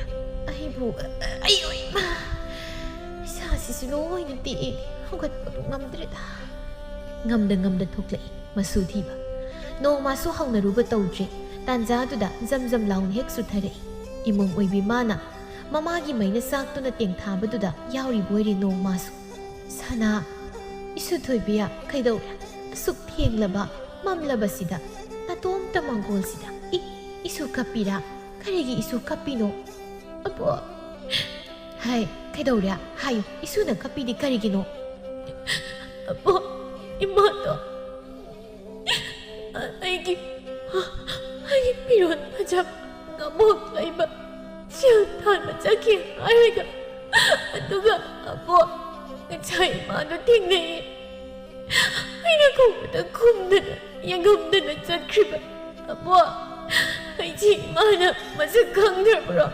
ꯑꯩꯕꯨ, ꯑꯩ, ꯏꯃꯥ! ꯏꯁꯥꯁꯤꯁꯨ ꯂꯣꯏꯅ ꯇꯦꯛꯑꯦ꯫ ꯍꯧꯒꯠꯄꯕꯨ ꯉꯝꯗ꯭ꯔꯦꯗ꯫ ꯉꯝꯗ ꯉꯝꯗ ꯊꯣꯛꯂꯛꯏ ꯃꯁꯨ ꯊꯤꯕ꯫ ꯅꯣꯡꯃꯁꯨ ꯍꯧꯅꯔꯨꯕ ꯇꯧꯗ꯭ꯔꯤ꯫ ꯇꯥꯟꯖꯥꯗꯨꯗ ꯖꯝ ꯖꯝ ꯂꯥꯎꯅ ꯍꯦꯛ ꯆꯨꯊꯔꯛꯏ꯫ ꯏꯃꯣꯝ ꯑꯣꯏꯕꯤ ꯃꯥꯅ ꯃꯃꯥꯒꯤ ꯃꯩꯅ ꯆꯥꯛꯇꯨꯅ ꯇꯦꯡꯊꯥꯕꯗꯨꯗ ꯌꯥꯎꯔꯤꯕ ꯑꯣꯏꯔꯦ ꯅꯣꯡꯃꯁꯨ꯫ "ꯁꯅꯥ, ꯏꯁꯨ ꯊꯣꯏꯕꯤ, ꯀꯩꯗꯧꯔꯦ? ꯑꯁꯨꯛ ꯊꯦꯡꯂꯕ, ꯃꯝꯂꯕꯁꯤꯗ, ꯅꯇꯣꯝꯇ ꯃꯥꯡꯒꯣꯜꯁꯤꯗ, ꯏ, ꯏꯁꯨ ꯀꯞꯄꯤꯔꯥ? ꯀꯔꯤꯒꯤ ꯏꯁꯨ ꯀꯞꯄꯤꯅꯣ?" "ꯑꯕꯣ!" "ꯍꯥꯏ, ꯀꯩꯗꯧꯔꯦ? ꯍꯥꯏꯌꯨ, ꯏꯁꯨꯅ ꯀꯞꯄꯤꯗꯤ ꯀꯔꯤꯒꯤꯅꯣ?" "ꯑꯕꯣ, ꯏꯃꯥꯗꯣ ꯑꯩꯒꯤ, ꯑꯩꯒꯤ ꯐꯤꯔꯣꯜ ꯐꯖꯕ ꯉꯥꯃꯣꯛ ꯂꯩꯕ ꯁꯦꯜ ꯊꯥꯟꯕ ꯆꯠꯈꯤ ꯍꯥꯏꯔꯒ, ꯑꯗꯨꯒ ꯑꯕꯣ, ꯉꯁꯥꯏ ꯏꯃꯥꯗꯣ ꯊꯦꯡꯅꯩꯌꯦ꯫ ꯑꯩꯅ ꯀꯧꯕꯗ ꯈꯨꯝꯗꯅ, ꯌꯦꯡꯉꯝꯗꯅ ꯆꯠꯈ꯭ꯔꯤꯕ꯫ ꯑꯕꯣ, ꯑꯩꯁꯦ ꯏꯃꯥꯅ ꯃꯁꯛ ꯈꯪꯗ꯭ꯔꯕ꯭ꯔꯣ?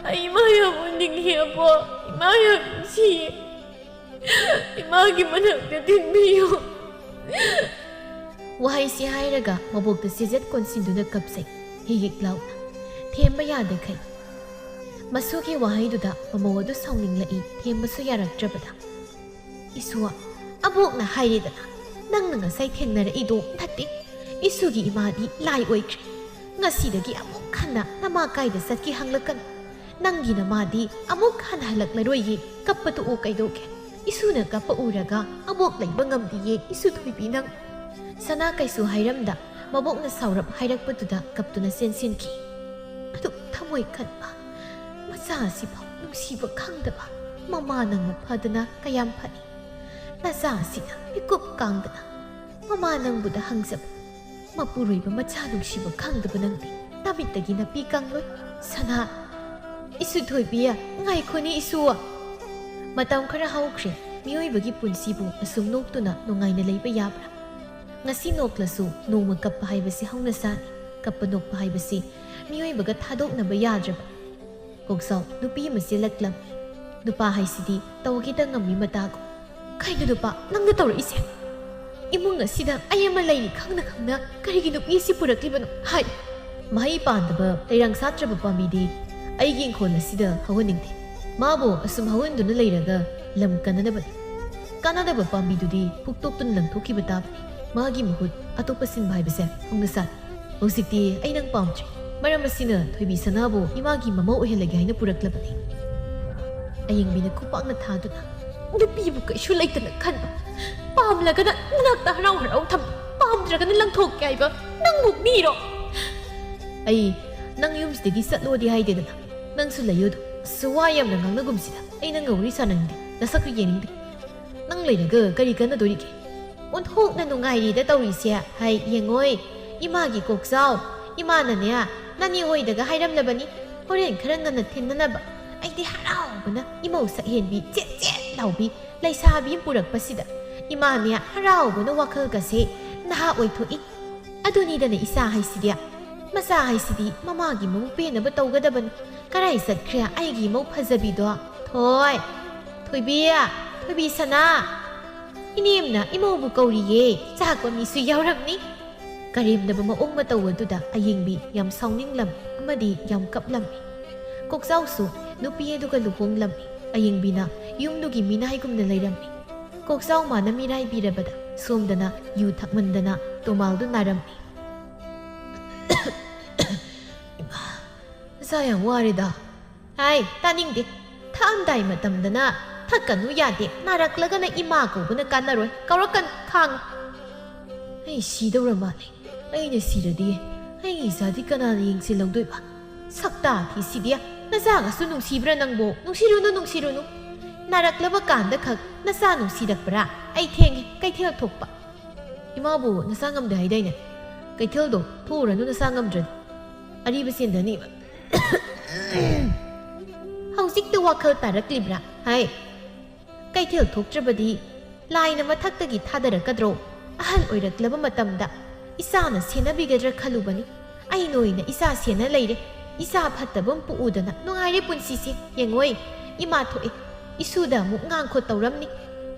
ꯑꯩ ꯏꯃꯥ ꯌꯥꯝ ꯎꯅꯤꯡꯉꯤ ꯑꯕꯣ, ꯏꯃꯥ ꯌꯥꯝ ꯅꯨꯡꯁꯤꯌꯦ꯫ ꯏꯃꯥꯒꯤ ꯃꯅꯥꯛꯇ ꯊꯤꯟꯕꯤꯌꯨ꯫" ꯋꯥꯍꯩꯁꯤ ꯍꯥꯏꯔꯒ ꯃꯕꯣꯛꯇ ꯁꯤꯖꯠ ꯀꯣꯟꯁꯤꯟꯗꯨꯅ ꯀꯞꯆꯩ꯫ ꯍꯤꯛ ꯍꯤꯛ ꯂꯥꯎꯅ꯫ ꯊꯦꯝꯕ ꯌꯥꯗꯈꯩ꯫ ꯃꯁꯨꯒꯤ ꯋꯥꯍꯩꯗꯨꯗ ꯃꯃꯧ ꯑꯗꯨ ꯁꯥꯎꯅꯤꯡꯂꯛꯏ, ꯊꯦꯝꯕꯁꯨ ꯌꯥꯔꯛꯇ꯭ꯔꯕꯗ꯫ "ꯏꯁꯨ, ꯑꯕꯣꯛꯅ ꯍꯥꯏꯔꯦꯗꯅ, ꯅꯪꯅ ꯉꯁꯥꯏ ꯊꯦꯡꯅꯔꯛꯏꯗꯣ ꯅꯠꯇꯦ꯫ ꯏꯁꯨꯒꯤ ꯏꯃꯥꯗꯤ ꯂꯥꯏ ꯑꯣꯏꯈ꯭ꯔꯦ꯫ ꯉꯁꯤꯗꯒꯤ ꯑꯃꯨꯛ ꯍꯟꯅ ꯅꯃꯥ ꯀꯥꯏꯗ ꯆꯠꯀꯦ ꯍꯪꯂꯛꯀꯅꯨ꯫ ꯅꯪꯒꯤ ꯅꯃꯥꯗꯤ ꯑꯃꯨꯛ ꯍꯟꯅ ꯍꯜꯂꯛꯂꯔꯣꯏꯌꯦ꯫ ꯀꯞꯄ ꯇꯣꯛꯑꯣ ꯀꯩꯗꯧꯒꯦ? ꯏꯁꯨꯅ ꯀꯞꯄ ꯎꯔꯒ ꯑꯕꯣꯛ ꯂꯩꯕ ꯉꯝꯗꯤꯌꯦ ꯏꯁꯨ ꯊꯣꯏꯕꯤ ꯅꯪ꯫" ꯁꯅꯥ ꯀꯩꯁꯨ ꯍꯥꯏꯔꯝꯗ ꯃꯕꯣꯛꯅ ꯁꯥꯎꯔꯞ ꯍꯥꯏꯔꯛꯄꯗꯨꯗ ꯀꯞꯇꯨꯅ ꯆꯦꯟꯁꯤꯟꯈꯤ꯫ ꯑꯗꯨꯛ ꯊꯃꯣꯏ ꯀꯟꯕ ꯃꯆꯥ ꯑꯁꯤꯐꯥꯎ ꯅꯨꯡꯁꯤꯕ ꯈꯪꯗꯕ ꯃꯃꯥ ꯅꯪꯅ ꯐꯗꯅ ꯀꯌꯥꯝ ꯐꯩ꯫ ꯅꯆꯥ ꯑꯁꯤꯅ ꯃꯤꯀꯨꯞ ꯀꯥꯡꯗꯅ ꯃꯃꯥ ꯅꯪꯕꯨꯗ ꯍꯪꯖꯕ ꯃꯄꯨꯔꯣꯏꯕ ꯃꯆꯥ ꯅꯨꯡꯁꯤꯕ ꯈꯪꯗꯕ ꯅꯪꯗꯤ ꯅꯃꯤꯠꯇꯒꯤ ꯅꯥꯄꯤ ꯀꯪꯂꯣꯏ꯫ ꯁꯅꯥ, ꯏꯁꯨ ꯊꯣꯏꯕꯤ, ꯉꯥꯏꯈꯣꯅꯦ ꯏꯁꯨ꯫ ꯃꯇꯝ ꯈꯔ ꯍꯧꯈ꯭ꯔꯦ꯫ ꯃꯤꯑꯣꯏꯕꯒꯤ ꯄꯨꯟꯁꯤꯕꯨ ꯑꯁꯨꯝ ꯅꯣꯛꯇꯨꯅ ꯅꯨꯡꯉꯥꯏꯅ ꯂꯩꯕ ꯌꯥꯕ꯭ꯔꯥ? ꯉꯁꯤ ꯅꯣꯛꯂꯁꯨ ꯅꯣꯡꯃ ꯀꯞꯄ ꯍꯥꯏꯕꯁꯤ ꯍꯧꯅꯁꯥꯅꯤ꯫ ꯀꯞꯄ ꯅꯣꯛꯄ ꯍꯥꯏꯕꯁꯤ ꯃꯤꯑꯣꯏꯕꯒ ꯊꯥꯗꯣꯛꯅꯕ ꯌꯥꯗ꯭ꯔꯕ꯫ ꯀꯣꯛꯆꯥꯎ ꯅꯨꯄꯤ ꯑꯃ ꯆꯦꯜꯂꯛꯂꯝꯃꯤ꯫ ꯅꯨꯄꯥ ꯍꯥꯏꯁꯤꯗꯤ ꯇꯧꯒꯦꯇ ꯉꯝꯃꯤ ꯃꯇꯥꯒꯨꯝ꯫ "ꯀꯩꯅꯣ ꯅꯨꯄꯥ, ꯅꯪꯅ ꯇꯧꯔꯛꯏꯁꯦ? ꯏꯃꯨꯡ ꯑꯁꯤꯗ ꯑꯩ ꯑꯃ ꯂꯩꯔꯤ ꯈꯪꯅ ꯈꯪꯅ ꯀꯔꯤꯒꯤ ꯅꯨꯄꯤ ꯑꯁꯤ ꯄꯨꯔꯛꯂꯤꯕꯅꯣ?" ꯍꯥꯏ꯫ "ꯃꯍꯩ ꯄꯥꯟꯗꯕ ꯂꯩꯔꯥꯡ ꯁꯥꯠꯇ꯭ꯔꯕ ꯄꯥꯝꯕꯤꯗꯤ ꯑꯩꯒꯤ ꯏꯪꯈꯣꯜ ꯑꯁꯤꯗ ꯍꯧꯍꯟꯅꯤꯡꯗꯦ꯫ ꯃꯥꯕꯨ ꯑꯁꯨꯝ ꯍꯧꯍꯟꯗꯨꯅ ꯂꯩꯔꯒ ꯂꯝ ꯀꯟꯅꯅꯕꯅꯤ꯫ ꯀꯥꯟꯅꯗꯕ ꯄꯥꯝꯕꯤꯗꯨꯗꯤ ꯐꯨꯛꯇꯣꯛꯇꯨꯅ ꯂꯪꯊꯣꯛꯈꯤꯕ ꯇꯥꯕꯅꯤ꯫ ꯃꯥꯒꯤ ꯃꯍꯨꯠ ꯑꯇꯣꯞꯄ ꯁꯤꯟꯕ ꯍꯥꯏꯕꯁꯦ ꯍꯧꯅ ꯁꯥꯅꯤ꯫ ꯍꯧꯖꯤꯛꯇꯤ ꯑꯩ ꯅꯪ ꯄꯥꯝꯗ꯭ꯔꯦ꯫ ꯃꯔꯝ ꯑꯁꯤꯅ ꯊꯣꯏꯕꯤ ꯁꯅꯥꯕꯨ ꯏꯃꯥꯒꯤ ꯃꯃꯧ ꯑꯣꯏꯍꯜꯂꯒꯦ ꯍꯥꯏꯅ ꯄꯨꯔꯛꯂꯕꯅꯤ꯫" ꯑꯌꯦꯡꯕꯤꯅ ꯈꯨꯄꯥꯛꯅ ꯊꯥꯗꯨꯅ, "ꯅꯨꯄꯤꯕꯨ ꯀꯩꯁꯨ ꯂꯩꯇꯅ ꯈꯟꯕ, ꯄꯥꯝꯂꯒꯅ ꯅꯅꯥꯛꯇ ꯍꯔꯥꯎ ꯍꯔꯥꯎ ꯊꯝꯕ, ꯄꯥꯝꯗ꯭ꯔꯒꯅ ꯂꯪꯊꯣꯛꯀꯦ ꯍꯥꯏꯕ ꯅꯪꯕꯨ ꯃꯤꯔꯣ?" "ꯑꯩ ꯅꯪ ꯌꯨꯝꯁꯤꯗꯒꯤ ꯆꯠꯂꯣꯗꯤ ꯍꯥꯏꯗꯦꯗꯅ, ꯅꯪꯁꯨ ꯂꯩꯌꯨ ꯑꯗꯨꯝ꯫ ꯑꯁ, ꯋꯥ ꯌꯥꯝꯅ ꯉꯥꯡꯅꯒꯨꯝꯁꯤꯗ, ꯑꯩ ꯅꯪꯒ ꯋꯥꯔꯤ ꯁꯥꯟꯅꯅꯤꯡꯗꯦ, ꯅꯁꯛꯁꯨ ꯌꯦꯡꯅꯤꯡꯗꯦ꯫ ꯅꯪ ꯂꯩꯔꯒ ꯀꯔꯤ ꯀꯥꯟꯅꯗꯣꯔꯤꯒꯦ? ꯑꯣꯟꯊꯣꯛꯅ ꯅꯨꯡꯉꯥꯏꯔꯤꯗ ꯇꯧꯔꯤꯁꯦ꯫ ꯍꯥꯏ ꯌꯦꯡꯉꯣꯏ, ꯏꯃꯥꯒꯤ ꯀꯣꯛꯆꯥꯎ, ꯏꯃꯥꯅꯅꯦ ꯅꯅꯦ ꯍꯣꯏꯗꯒ ꯍꯥꯏꯔꯝꯂꯕꯅꯤ, ꯍꯣꯔꯦꯟ ꯈꯔ ꯉꯟꯅ ꯊꯤꯟꯅꯅꯕ꯫ ꯑꯩꯗꯤ ꯍꯔꯥꯎꯕꯅ ꯏꯃꯧ ꯁꯛꯍꯦꯟꯕꯤ ꯆꯦꯠ ꯆꯦꯠ ꯂꯥꯎꯕꯤ ꯂꯩꯁꯥꯕꯤ ꯑꯃ ꯄꯨꯔꯛꯄꯁꯤꯗ ꯏꯃꯥꯅꯦ ꯍꯔꯥꯎꯕꯅ ꯋꯥꯈꯜꯒꯁꯦ ꯅꯍꯥ ꯑꯣꯏꯊꯣꯛꯏ꯫ ꯑꯗꯨꯅꯤꯗꯅ ꯏꯆꯥ ꯍꯥꯏꯁꯤꯗꯤ, ꯃꯆꯥ ꯍꯥꯏꯁꯤꯗꯤ ꯃꯃꯥꯒꯤ ꯃꯕꯨꯛ ꯄꯦꯟꯅꯕ ꯇꯧꯒꯗꯕꯅꯤ꯫ ꯀꯔꯥꯏ ꯆꯠꯈ꯭ꯔꯦ ꯑꯩꯒꯤ ꯏꯃꯧ ꯐꯖꯕꯤꯗꯣ? ꯊꯣꯏ, ꯊꯣꯏꯕꯤ, ꯊꯣꯏꯕꯤ ꯁꯅꯥ, ꯏꯅꯦꯝꯅ ꯏꯃꯧꯕꯨ ꯀꯧꯔꯤꯌꯦ, ꯆꯥꯛꯄ ꯃꯤꯁꯨ ꯌꯥꯎꯔꯝꯅꯤ꯫" ꯀꯔꯦꯝꯅꯕ ꯃꯑꯣꯡ ꯃꯇꯧ ꯑꯗꯨꯗ ꯑꯌꯦꯡꯕꯤ ꯌꯥꯝ ꯁꯥꯎꯅꯤꯡꯂꯝꯃꯤ ꯑꯃꯗꯤ ꯌꯥꯝ ꯀꯞꯂꯝꯃꯤ꯫ ꯀꯣꯛꯆꯥꯎꯁꯨ ꯅꯨꯄꯤ ꯑꯗꯨꯒ ꯂꯨꯍꯣꯡꯂꯝꯃꯤ꯫ ꯑꯌꯦꯡꯕꯤꯅ ꯌꯨꯝꯗꯨꯒꯤ ꯃꯤꯅꯥꯏꯒꯨꯝꯅ ꯂꯩꯔꯝꯃꯤ꯫ ꯀꯣꯛꯆꯥꯎ ꯃꯥꯅ ꯃꯤꯔꯥꯏꯕꯤꯔꯕꯗ ꯁꯣꯝꯗꯅ ꯌꯨ ꯊꯛꯃꯟꯗꯅ ꯇꯣꯃꯥꯜꯗꯨ ꯅꯥꯔꯝꯃꯤ꯫ ꯏꯃꯥ, ꯅꯁꯥ ꯌꯥꯝ ꯋꯥꯔꯦꯗ꯫ ꯍꯥꯏ, ꯇꯥꯅꯤꯡꯗꯦ꯫ ꯊꯛꯑꯝꯗꯥꯏ ꯃꯇꯝꯗꯅ ꯊꯛꯀꯅꯨ ꯌꯥꯗꯦ, ꯅꯥꯔꯛꯂꯒꯅ ꯏꯃꯥ ꯀꯧꯕꯅ ꯀꯥꯟꯅꯔꯣꯏ, ꯀꯧꯔꯛꯀꯅꯨ, ꯈꯥꯡꯉꯨ꯫ ꯑꯩ ꯁꯤꯗꯧꯔ ꯃꯥꯜꯂꯦ꯫ ꯑꯩꯅ ꯁꯤꯔꯗꯤ ꯑꯩꯒꯤ ꯏꯆꯥꯗꯤ ꯀꯅꯥꯅ ꯌꯦꯡꯁꯤꯜꯍꯧꯗꯣꯏꯕ? ꯁꯛꯇꯥ ꯊꯤꯁꯤꯗꯤ, ꯅꯆꯥꯒꯁꯨ ꯅꯨꯡꯁꯤꯕ꯭ꯔꯥ ꯅꯪꯕꯣ? ꯅꯨꯡꯁꯤꯔꯨꯅꯨ, ꯅꯨꯡꯁꯤꯔꯨꯅꯨ꯫ ꯅꯥꯔꯛꯂꯕ ꯀꯥꯟꯗ ꯈꯛ ꯅꯆꯥ ꯅꯨꯡꯁꯤꯔꯛꯄ꯭ꯔꯥ? ꯑꯩ ꯊꯦꯡꯉꯦ, ꯀꯩꯊꯦꯜ ꯊꯣꯛꯄ꯫ ꯏꯃꯥꯕꯨ ꯅꯁꯥ ꯉꯝꯗꯦ ꯍꯥꯏꯗꯥꯏꯅꯦ? ꯀꯩꯊꯦꯜꯗꯣ ꯊꯣꯛꯎꯔꯅꯨ, ꯅꯁꯥ ꯉꯝꯗ꯭ꯔꯗꯤ꯫ ꯑꯔꯤꯕ ꯁꯦꯟꯗꯅꯤꯕ꯫ ꯍꯧꯖꯤꯛꯇ ꯋꯥꯈꯜ ꯇꯥꯔꯛꯂꯤꯕ꯭ꯔꯥ? ꯍꯥꯏ, ꯀꯩꯊꯦꯜ ꯊꯣꯛꯇ꯭ꯔꯕꯗꯤ ꯂꯥꯏꯅ ꯃꯊꯛꯇꯒꯤ ꯊꯥꯗꯔꯛꯀꯗ꯭ꯔꯣ? ꯑꯍꯜ ꯑꯣꯏꯔꯛꯂꯕ ꯃꯇꯝꯗ ꯏꯆꯥꯅ ꯁꯦꯟꯅꯕꯤꯒꯗ꯭ꯔꯥ ꯈꯜꯂꯨꯕꯅꯤ꯫ ꯑꯩ ꯅꯣꯏꯅ ꯏꯆꯥ ꯁꯦꯟꯅ ꯂꯩꯔꯦ꯫ ꯏꯆꯥ ꯐꯠꯇꯕ ꯑꯃ ꯄꯣꯛꯎꯗꯅ ꯅꯨꯡꯉꯥꯏꯔꯦ ꯄꯨꯟꯁꯤꯁꯦ꯫ ꯌꯦꯡꯉꯣꯏ, ꯏꯃꯥ ꯊꯣꯛꯑꯦ꯫ ꯏꯁꯨꯗ ꯑꯃꯨꯛ ꯉꯥꯡꯈꯣ ꯇꯧꯔꯝꯅꯤ꯫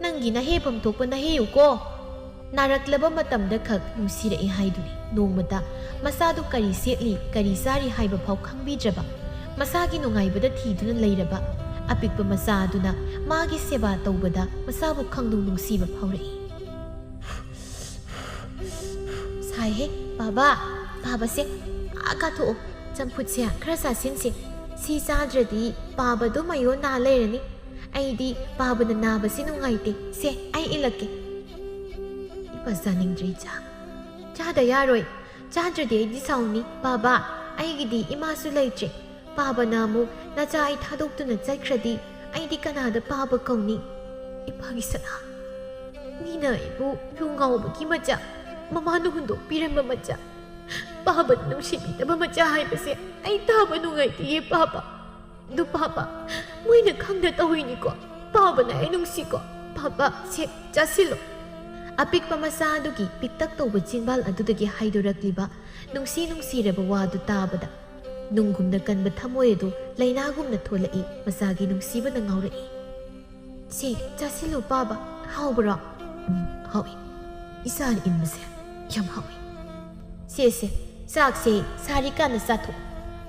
ꯅꯪꯒꯤ ꯅꯍꯦꯐꯝ ꯊꯣꯛꯄ ꯅꯍꯦꯌꯨꯀꯣ꯫ ꯅꯥꯔꯛꯂꯕ ꯃꯇꯝꯗ ꯈꯛ ꯅꯨꯡꯁꯤꯔꯛꯏ ꯍꯥꯏꯗꯨꯅꯤ꯫ ꯅꯣꯡꯃꯇ ꯃꯆꯥꯗꯨ ꯀꯔꯤ ꯁꯦꯠꯂꯤ, ꯀꯔꯤ ꯆꯥꯔꯤ ꯍꯥꯏꯕ ꯐꯥꯎ ꯈꯪꯕꯤꯗ꯭ꯔꯕ, ꯃꯁꯥꯒꯤ ꯅꯨꯡꯉꯥꯏꯕꯗ ꯊꯤꯗꯨꯅ ꯂꯩꯔꯕ ꯑꯄꯤꯛꯄ ꯃꯆꯥ ꯑꯗꯨꯅ ꯃꯥꯒꯤ ꯁꯦꯕꯥ ꯇꯧꯕꯗ ꯃꯆꯥꯕꯨ ꯈꯪꯅꯨꯡ ꯅꯨꯡꯁꯤꯕ ꯐꯥꯎꯔꯛꯏ꯫ ꯁꯥꯏꯍꯦ, ꯄꯥꯕ, ꯄꯥꯕꯁꯦ ꯑꯥ ꯀꯥꯊꯣꯛꯑꯣ꯫ ꯆꯝꯐꯨꯠꯁꯦ ꯈꯔ ꯆꯥꯁꯤꯟꯁꯦ꯫ ꯁꯤ ꯆꯥꯗ꯭ꯔꯗꯤ ꯄꯥꯕꯗꯣ ꯃꯌꯣꯟ ꯅꯥ ꯂꯩꯔꯅꯤ꯫ ꯑꯩꯗꯤ ꯄꯥꯕꯅ ꯅꯥꯕꯁꯤ ꯅꯨꯡꯉꯥꯏꯇꯦ꯫ ꯁꯦ, ꯑꯩ ꯏꯜꯂꯛꯀꯦ꯫ ꯏꯄꯥ ꯆꯥꯅꯤꯡꯗ꯭ꯔꯦ ꯏꯆꯥ꯫ ꯆꯥꯗ ꯌꯥꯔꯣꯏ꯫ ꯆꯥꯗ꯭ꯔꯗꯤ ꯑꯩꯗꯤ ꯁꯥꯎꯅꯤ꯫ ꯄꯥꯕ, ꯑꯩꯒꯤꯗꯤ ꯏꯃꯥꯁꯨ ꯂꯩꯇ꯭ꯔꯦ꯫ ꯄꯥꯕꯅ ꯑꯃꯨꯛ ꯅꯆꯥ ꯑꯩ ꯊꯥꯗꯣꯛꯇꯨꯅ ꯆꯠꯈ꯭ꯔꯗꯤ ꯑꯩꯗꯤ ꯀꯅꯥꯗ ꯄꯥꯕ ꯀꯧꯅꯤ? ꯏꯄꯥꯒꯤ ꯁꯅꯥ, ꯃꯤꯅ ꯑꯩꯕꯨ ꯌꯨ ꯉꯥꯎꯕꯒꯤ ꯃꯆꯥ, ꯃꯃꯥꯅ ꯍꯨꯟꯗꯣꯛꯄꯤꯔꯝꯕ ꯃꯆꯥ, ꯄꯥꯕꯅ ꯅꯨꯡꯁꯤꯕꯤꯗꯕ ꯃꯆꯥ ꯍꯥꯏꯕꯁꯦ ꯑꯩ ꯇꯥꯕ ꯅꯨꯡꯉꯥꯏꯇꯦꯌꯦ ꯄꯥꯕ꯫ ꯑꯗꯨ ꯄꯥꯕ, ꯃꯣꯏꯅ ꯈꯪꯗ ꯇꯧꯔꯤꯅꯤꯀꯣ꯫ ꯄꯥꯕꯅ ꯑꯩ ꯅꯨꯡꯁꯤꯀꯣ꯫ ꯄꯥꯕ, ꯁꯦ, ꯆꯥꯁꯤꯜꯂꯣ꯫ ꯑꯄꯤꯛꯄ ꯃꯆꯥ ꯑꯗꯨꯒꯤ ꯄꯤꯛꯇꯛ ꯇꯧꯕ ꯆꯤꯟꯕꯥꯜ ꯑꯗꯨꯗꯒꯤ ꯍꯥꯏꯗꯣꯔꯛꯂꯤꯕ ꯅꯨꯡꯁꯤ ꯅꯨꯡꯁꯤꯔꯕ ꯋꯥꯗꯨ ꯇꯥꯕꯗ ꯅꯨꯡꯒꯨꯝꯅ ꯀꯟꯕ ꯊꯃꯣꯏ ꯑꯗꯨ ꯂꯩꯅꯥꯒꯨꯝꯅ ꯊꯣꯛꯂꯛꯏ꯫ ꯃꯆꯥꯒꯤ ꯅꯨꯡꯁꯤꯕꯅ ꯉꯥꯎꯔꯛꯏ꯫ "ꯁꯦ, ꯆꯥꯁꯤꯜꯂꯨ ꯄꯥꯕ꯫ ꯍꯥꯎꯕ꯭ꯔꯣ?" "ꯎꯝ, ꯍꯥꯎꯏ꯫ ꯏꯆꯥꯅ ꯏꯟꯕꯁꯦ ꯌꯥꯝ ꯍꯥꯎꯏ꯫" "ꯁꯦ, ꯁꯦ, ꯆꯥꯛꯁꯦ ꯁꯥꯔꯤꯀꯥꯟꯗ ꯆꯥꯊꯣꯛ꯫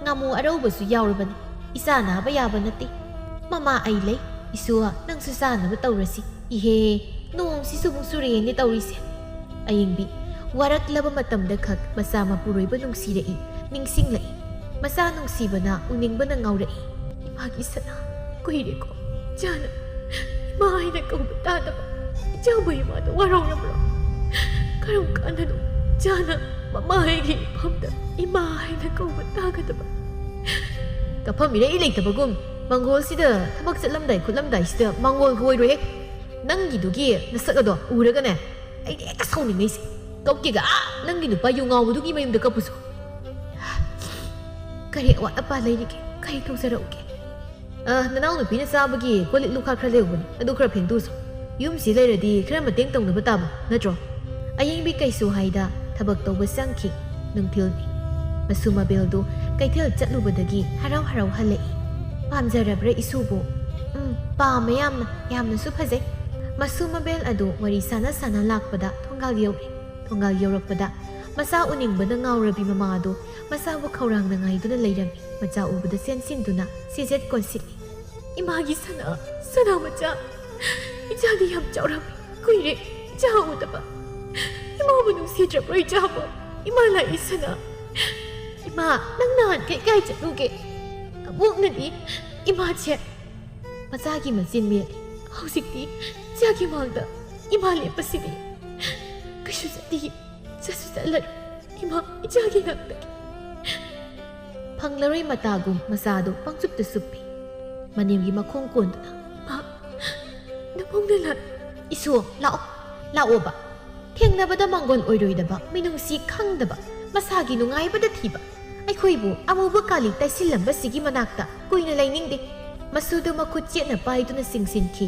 ꯉꯥꯃꯨ ꯑꯔꯧꯕꯁꯨ ꯌꯥꯎꯔꯕꯅꯤ꯫ ꯏꯆꯥ ꯅꯥꯕ ꯌꯥꯕ ꯅꯠꯇꯦ꯫ ꯃꯃꯥ ꯑꯩ ꯂꯩ꯫ ꯏꯁꯨ, ꯅꯪꯁꯨ ꯆꯥꯅꯕ ꯇꯧꯔꯁꯤ꯫ ꯏꯍꯦ, ꯅꯣꯡꯁꯤꯁꯨ ꯑꯃꯨꯛ ꯆꯨꯔꯛꯑꯦꯅꯦ ꯇꯧꯔꯤꯁꯦ꯫" ꯑꯌꯤꯡꯕꯤ ꯋꯥꯔꯛꯂꯕ ꯃꯇꯝꯗ ꯈꯛ ꯃꯆꯥ ꯃꯄꯨꯔꯣꯏꯕ ꯅꯨꯡꯁꯤꯔꯛꯏ, ꯅꯤꯡꯁꯤꯡꯂꯛꯏ꯫ ꯃꯆꯥ ꯅꯨꯡꯁꯤꯕꯅ ꯎꯅꯤꯡꯕꯅ ꯉꯥꯎꯔꯛꯏ꯫ "ꯏꯃꯥꯒꯤ ꯁꯅꯥ, ꯀꯨꯏꯔꯦꯀꯣ ꯏꯆꯥꯅ ꯏꯃꯥ ꯍꯥꯏꯅ ꯀꯧꯕ ꯇꯥꯗꯕ꯫ ꯏꯆꯥꯕꯨ ꯏꯃꯥꯗ ꯋꯥꯔꯧꯔꯕ꯭ꯔꯣ? ꯀꯔꯝ ꯀꯥꯟꯗꯅꯣ ꯏꯆꯥꯅ ꯃꯃꯥ ꯍꯥꯏꯒꯤ ꯏꯐꯝꯗ ꯏꯃꯥ ꯍꯥꯏꯅ ꯀꯧꯕ ꯇꯥꯒꯗꯕ?" "ꯀꯞꯐꯝ ꯏꯔꯩ ꯂꯩꯇꯕꯒꯨꯝ ꯃꯪꯒꯣꯜꯁꯤꯗ ꯊꯕꯛ ꯆꯠꯂꯝꯗꯥꯏ ꯈꯣꯠꯂꯝꯗꯥꯏꯁꯤꯗ ꯃꯪꯒꯣꯜꯒ ꯑꯣꯏꯔꯣꯏꯍꯦ꯫ ꯅꯪꯒꯤꯗꯨꯒꯤ ꯅꯁꯛ ꯑꯗꯣ ꯎꯔꯒꯅꯦ ꯑꯩꯗꯤ ꯍꯦꯛꯇ ꯁꯥꯎꯅꯤꯡꯉꯩꯁꯦ꯫ ꯀꯞꯀꯦꯒ ꯑꯥ ꯅꯪꯒꯤ ꯅꯨꯄꯥ ꯌꯨ ꯉꯥꯎꯕꯗꯨꯒꯤ ꯃꯌꯨꯝꯗ ꯀꯞꯄꯨꯁꯨ꯫ ꯀꯔꯤ ꯑꯋꯥꯠ ꯑꯄꯥ ꯂꯩꯔꯤꯒꯦ? ꯀꯔꯤ ꯇꯧꯖꯔꯛꯎꯒꯦ?" "ꯑ, ꯅꯅꯥꯎꯅꯨꯄꯤꯅ ꯆꯥꯕꯒꯤ ꯀꯣꯜ ꯂꯤꯛ ꯂꯨꯈꯥꯛ ꯈꯔ ꯂꯩꯍꯧꯕꯅꯤ, ꯑꯗꯨ ꯈꯔ ꯐꯦꯡꯗꯣꯛꯎꯁꯣ꯫ ꯌꯨꯝꯁꯤ ꯂꯩꯔꯗꯤ ꯈꯔ ꯃꯇꯦꯡ ꯇꯧꯅꯕ ꯇꯥꯕ ꯅꯠꯇ꯭ꯔꯣ?" ꯑꯌꯤꯡꯕꯤ ꯀꯩꯁꯨ ꯍꯥꯏꯗ ꯊꯕꯛ ꯇꯧꯕ ꯆꯪꯈꯤ꯫ ꯅꯨꯡꯊꯤꯜꯅꯤ꯫ ꯃꯁꯨ ꯃꯕꯦꯜꯗꯨ ꯀꯩꯊꯦꯜ ꯆꯠꯂꯨꯕꯗꯒꯤ ꯍꯔꯥꯎ ꯍꯔꯥꯎ ꯍꯜꯂꯛꯏ꯫ "ꯄꯥꯝꯖꯔꯕ꯭ꯔꯥ ꯏꯁꯨꯕꯨ?" "ꯎꯝ, ꯄꯥꯝꯃꯦ ꯌꯥꯝꯅ, ꯌꯥꯝꯅꯁꯨ ꯐꯖꯩ꯫" ꯃꯁꯨ ꯃꯕꯦꯜ ꯑꯗꯨ ꯋꯥꯔꯤ ꯁꯥꯟꯅ ꯁꯥꯟꯅ ꯂꯥꯛꯄꯗ ꯊꯣꯡꯒꯥꯜ ꯌꯧꯔꯦ꯫ ꯊꯣꯡꯒꯥꯜ ꯌꯧꯔꯛꯄꯗ ꯃꯆꯥ ꯎꯅꯤꯡꯕꯅ ꯉꯥꯎꯔꯕꯤ ꯃꯃꯥ ꯑꯗꯨ ꯃꯆꯥꯕꯨ ꯈꯧꯔꯥꯡꯅ ꯉꯥꯏꯗꯨꯅ ꯂꯩꯔꯝꯃꯤ꯫ ꯃꯆꯥ ꯎꯕꯗ ꯆꯦꯟꯁꯤꯟꯗꯨꯅ ꯁꯤꯖꯦꯠ ꯀꯣꯟꯁꯤꯜꯂꯤ꯫ "ꯏꯃꯥꯒꯤ ꯁꯅꯥ, ꯁꯅꯥ ꯃꯆꯥ, ꯏꯆꯥꯗꯤ ꯌꯥꯝ ꯆꯥꯎꯔꯝꯃꯤ꯫ ꯀꯨꯏꯔꯦ ꯏꯆꯥ ꯎꯗꯕ꯫ ꯏꯃꯥꯕꯨ ꯅꯨꯡꯁꯤꯗ꯭ꯔꯕ꯭ꯔꯣ ꯏꯆꯥꯕꯨ? ꯏꯃꯥ ꯂꯥꯛꯏ ꯁꯅꯥ꯫ ꯏꯃꯥ, ꯅꯪ ꯅꯍꯥꯟꯈꯩ ꯀꯥꯏ ꯆꯠꯂꯨꯒꯦ? ꯑꯕꯣꯛꯅꯗꯤ ꯏꯃꯥꯁꯦ" ꯃꯆꯥꯒꯤ ꯃꯆꯤꯟ ꯃꯦꯠꯂꯤ꯫ "ꯍꯧꯖꯤꯛꯇꯤ ꯏꯆꯥꯒꯤ ꯃꯥꯡꯗ ꯏꯃꯥ ꯂꯦꯞꯄꯁꯤꯗꯤ꯫ ꯀꯩꯁꯨ ꯆꯠꯇꯦ, ꯆꯠꯁꯨ ꯆꯠꯂꯔꯣꯏ ꯏꯃꯥ, ꯏꯆꯥꯒꯤ ꯅꯥꯛꯇꯒꯤ꯫" ꯐꯪꯂꯔꯣꯏ ꯃꯇꯥꯒꯨꯝ ꯃꯆꯥꯗꯨ ꯄꯪꯆꯨꯞꯇ ꯆꯨꯞꯄꯤ꯫ ꯃꯅꯦꯝꯒꯤ ꯃꯈꯣꯡ ꯀꯣꯟꯗꯨꯅ, "ꯏꯃꯥ, ꯅꯃꯧꯅ ꯂꯥꯛ-" "ꯏꯁꯨ, ꯂꯥꯛꯑꯣ, ꯂꯥꯛꯑꯣꯕ꯫ ꯊꯦꯡꯅꯕꯗ ꯃꯪꯒꯣꯜ ꯑꯣꯏꯔꯣꯏꯗꯕ, ꯃꯤꯅꯨꯡꯁꯤ ꯈꯪꯗꯕ, ꯃꯁꯥꯒꯤ ꯅꯨꯡꯉꯥꯏꯕꯗ ꯊꯤꯕ, ꯑꯩꯈꯣꯏꯕꯨ ꯑꯃꯨꯕ ꯀꯥꯂꯤ ꯇꯩꯁꯤꯜꯂꯝꯕꯁꯤꯒꯤ ꯃꯅꯥꯛꯇ ꯀꯨꯏꯅ ꯂꯩꯅꯤꯡꯗꯦ꯫" ꯃꯁꯨꯗꯨ ꯃꯈꯨꯠ ꯆꯦꯠꯅ ꯄꯥꯏꯗꯨꯅ ꯆꯤꯡꯁꯤꯟꯈꯤ꯫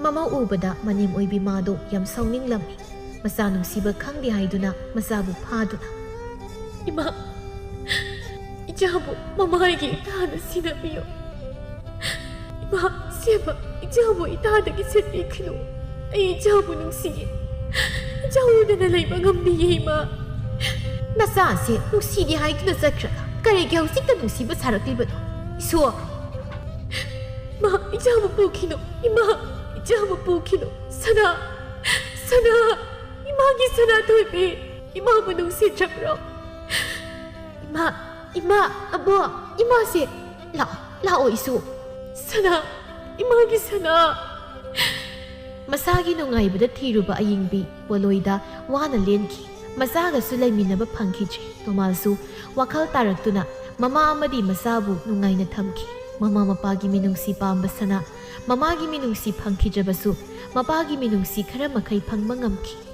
ꯃꯃꯧ ꯎꯕꯗ ꯃꯅꯦꯝ ꯑꯣꯏꯕꯤ ꯃꯥꯗꯨ ꯌꯥꯝ ꯁꯥꯎꯅꯤꯡꯂꯝꯃꯤ꯫ ꯃꯆꯥ ꯅꯨꯡꯁꯤꯕ ꯈꯪꯗꯦ ꯍꯥꯏꯗꯨꯅ ꯃꯆꯥꯕꯨ ꯐꯥꯗꯨꯅ, "ꯏꯃꯥ, ꯏꯆꯥꯕꯨ ꯃꯃꯥꯒꯤ ꯏꯇꯥꯗ ꯁꯤꯟꯅꯕꯤꯌꯨ꯫ ꯏꯃꯥ, ꯁꯦꯝꯕ, ꯏꯆꯥꯕꯨ ꯏꯇꯥꯗꯒꯤ ꯁꯤꯟꯕꯤꯈꯤꯅꯨ꯫ ꯑꯩ ꯏꯆꯥꯕꯨ ꯅꯨꯡꯁꯤꯌꯦ꯫ ꯏꯆꯥ ꯎꯗꯅ ꯂꯩꯕ ꯉꯝꯗꯤꯌꯦ, ꯏꯃꯥ꯫" ꯅꯆꯥꯁꯦ ꯅꯨꯡꯁꯤꯗꯦ ꯍꯥꯏꯗꯨꯅ ꯆꯠꯈ꯭ꯔꯒ ꯀꯔꯤꯒꯤ ꯍꯧꯖꯤꯛꯇ ꯅꯨꯡꯁꯤꯕ ꯁꯥꯔꯛꯂꯤꯕꯅꯣ? ꯏꯁꯣꯔ, ꯏꯃꯥ, ꯏꯆꯥꯕꯨ ꯄꯨꯈꯤꯅꯨ꯫ ꯏꯃꯥ, ꯏꯆꯥꯕꯨ ꯄꯨꯈꯤꯅꯨ꯫ ꯁꯅꯥ, ꯁꯅꯥ, ꯏꯃꯥꯒꯤ ꯁꯅꯥꯊꯣꯏꯕꯤ, ꯏꯃꯥꯕꯨ ꯅꯨꯡꯁꯤꯗ꯭ꯔꯕ꯭ꯔꯣ? ꯏꯃꯥ, ꯏꯃꯥ, ꯑꯕꯣ, ꯏꯃꯥꯁꯦ, ꯂꯥꯛꯑꯣ, ꯂꯥꯛꯑꯣ ꯏꯁꯨ꯫ ꯁꯅꯥ, ꯏꯃꯥꯒꯤ ꯁꯅꯥ꯫ ꯃꯁꯥꯒꯤ ꯅꯨꯡꯉꯥꯏꯕꯗ ꯊꯤꯔꯨꯕ ꯑꯌꯤꯡꯕꯤ ꯄꯣꯂꯣꯏꯗ ꯋꯥꯅ ꯂꯦꯟꯈꯤ꯫ ꯃꯆꯥꯒꯁꯨ ꯂꯩꯃꯤꯟꯅꯕ ꯐꯪꯈꯤꯗ꯭ꯔꯦ꯫ ꯇꯣꯃꯥꯜꯁꯨ ꯋꯥꯈꯜ ꯇꯥꯔꯛꯇꯨꯅ ꯃꯃꯥ ꯑꯃꯗꯤ ꯃꯆꯥꯕꯨ ꯅꯨꯡꯉꯥꯏꯅ ꯊꯝꯈꯤ꯫ ꯃꯃꯥ ꯃꯄꯥꯒꯤ ꯃꯤꯅꯨꯡꯁꯤ ꯄꯥꯝꯕ ꯁꯅꯥ ꯃꯃꯥꯒꯤ ꯃꯤꯅꯨꯡꯁꯤ ꯐꯪꯈꯤꯗ꯭ꯔꯕꯁꯨ ꯃꯄꯥꯒꯤ ꯃꯤꯅꯨꯡꯁꯤ ꯈꯔ ꯃꯈꯩ ꯐꯪꯕ ꯉꯝꯈꯤ꯫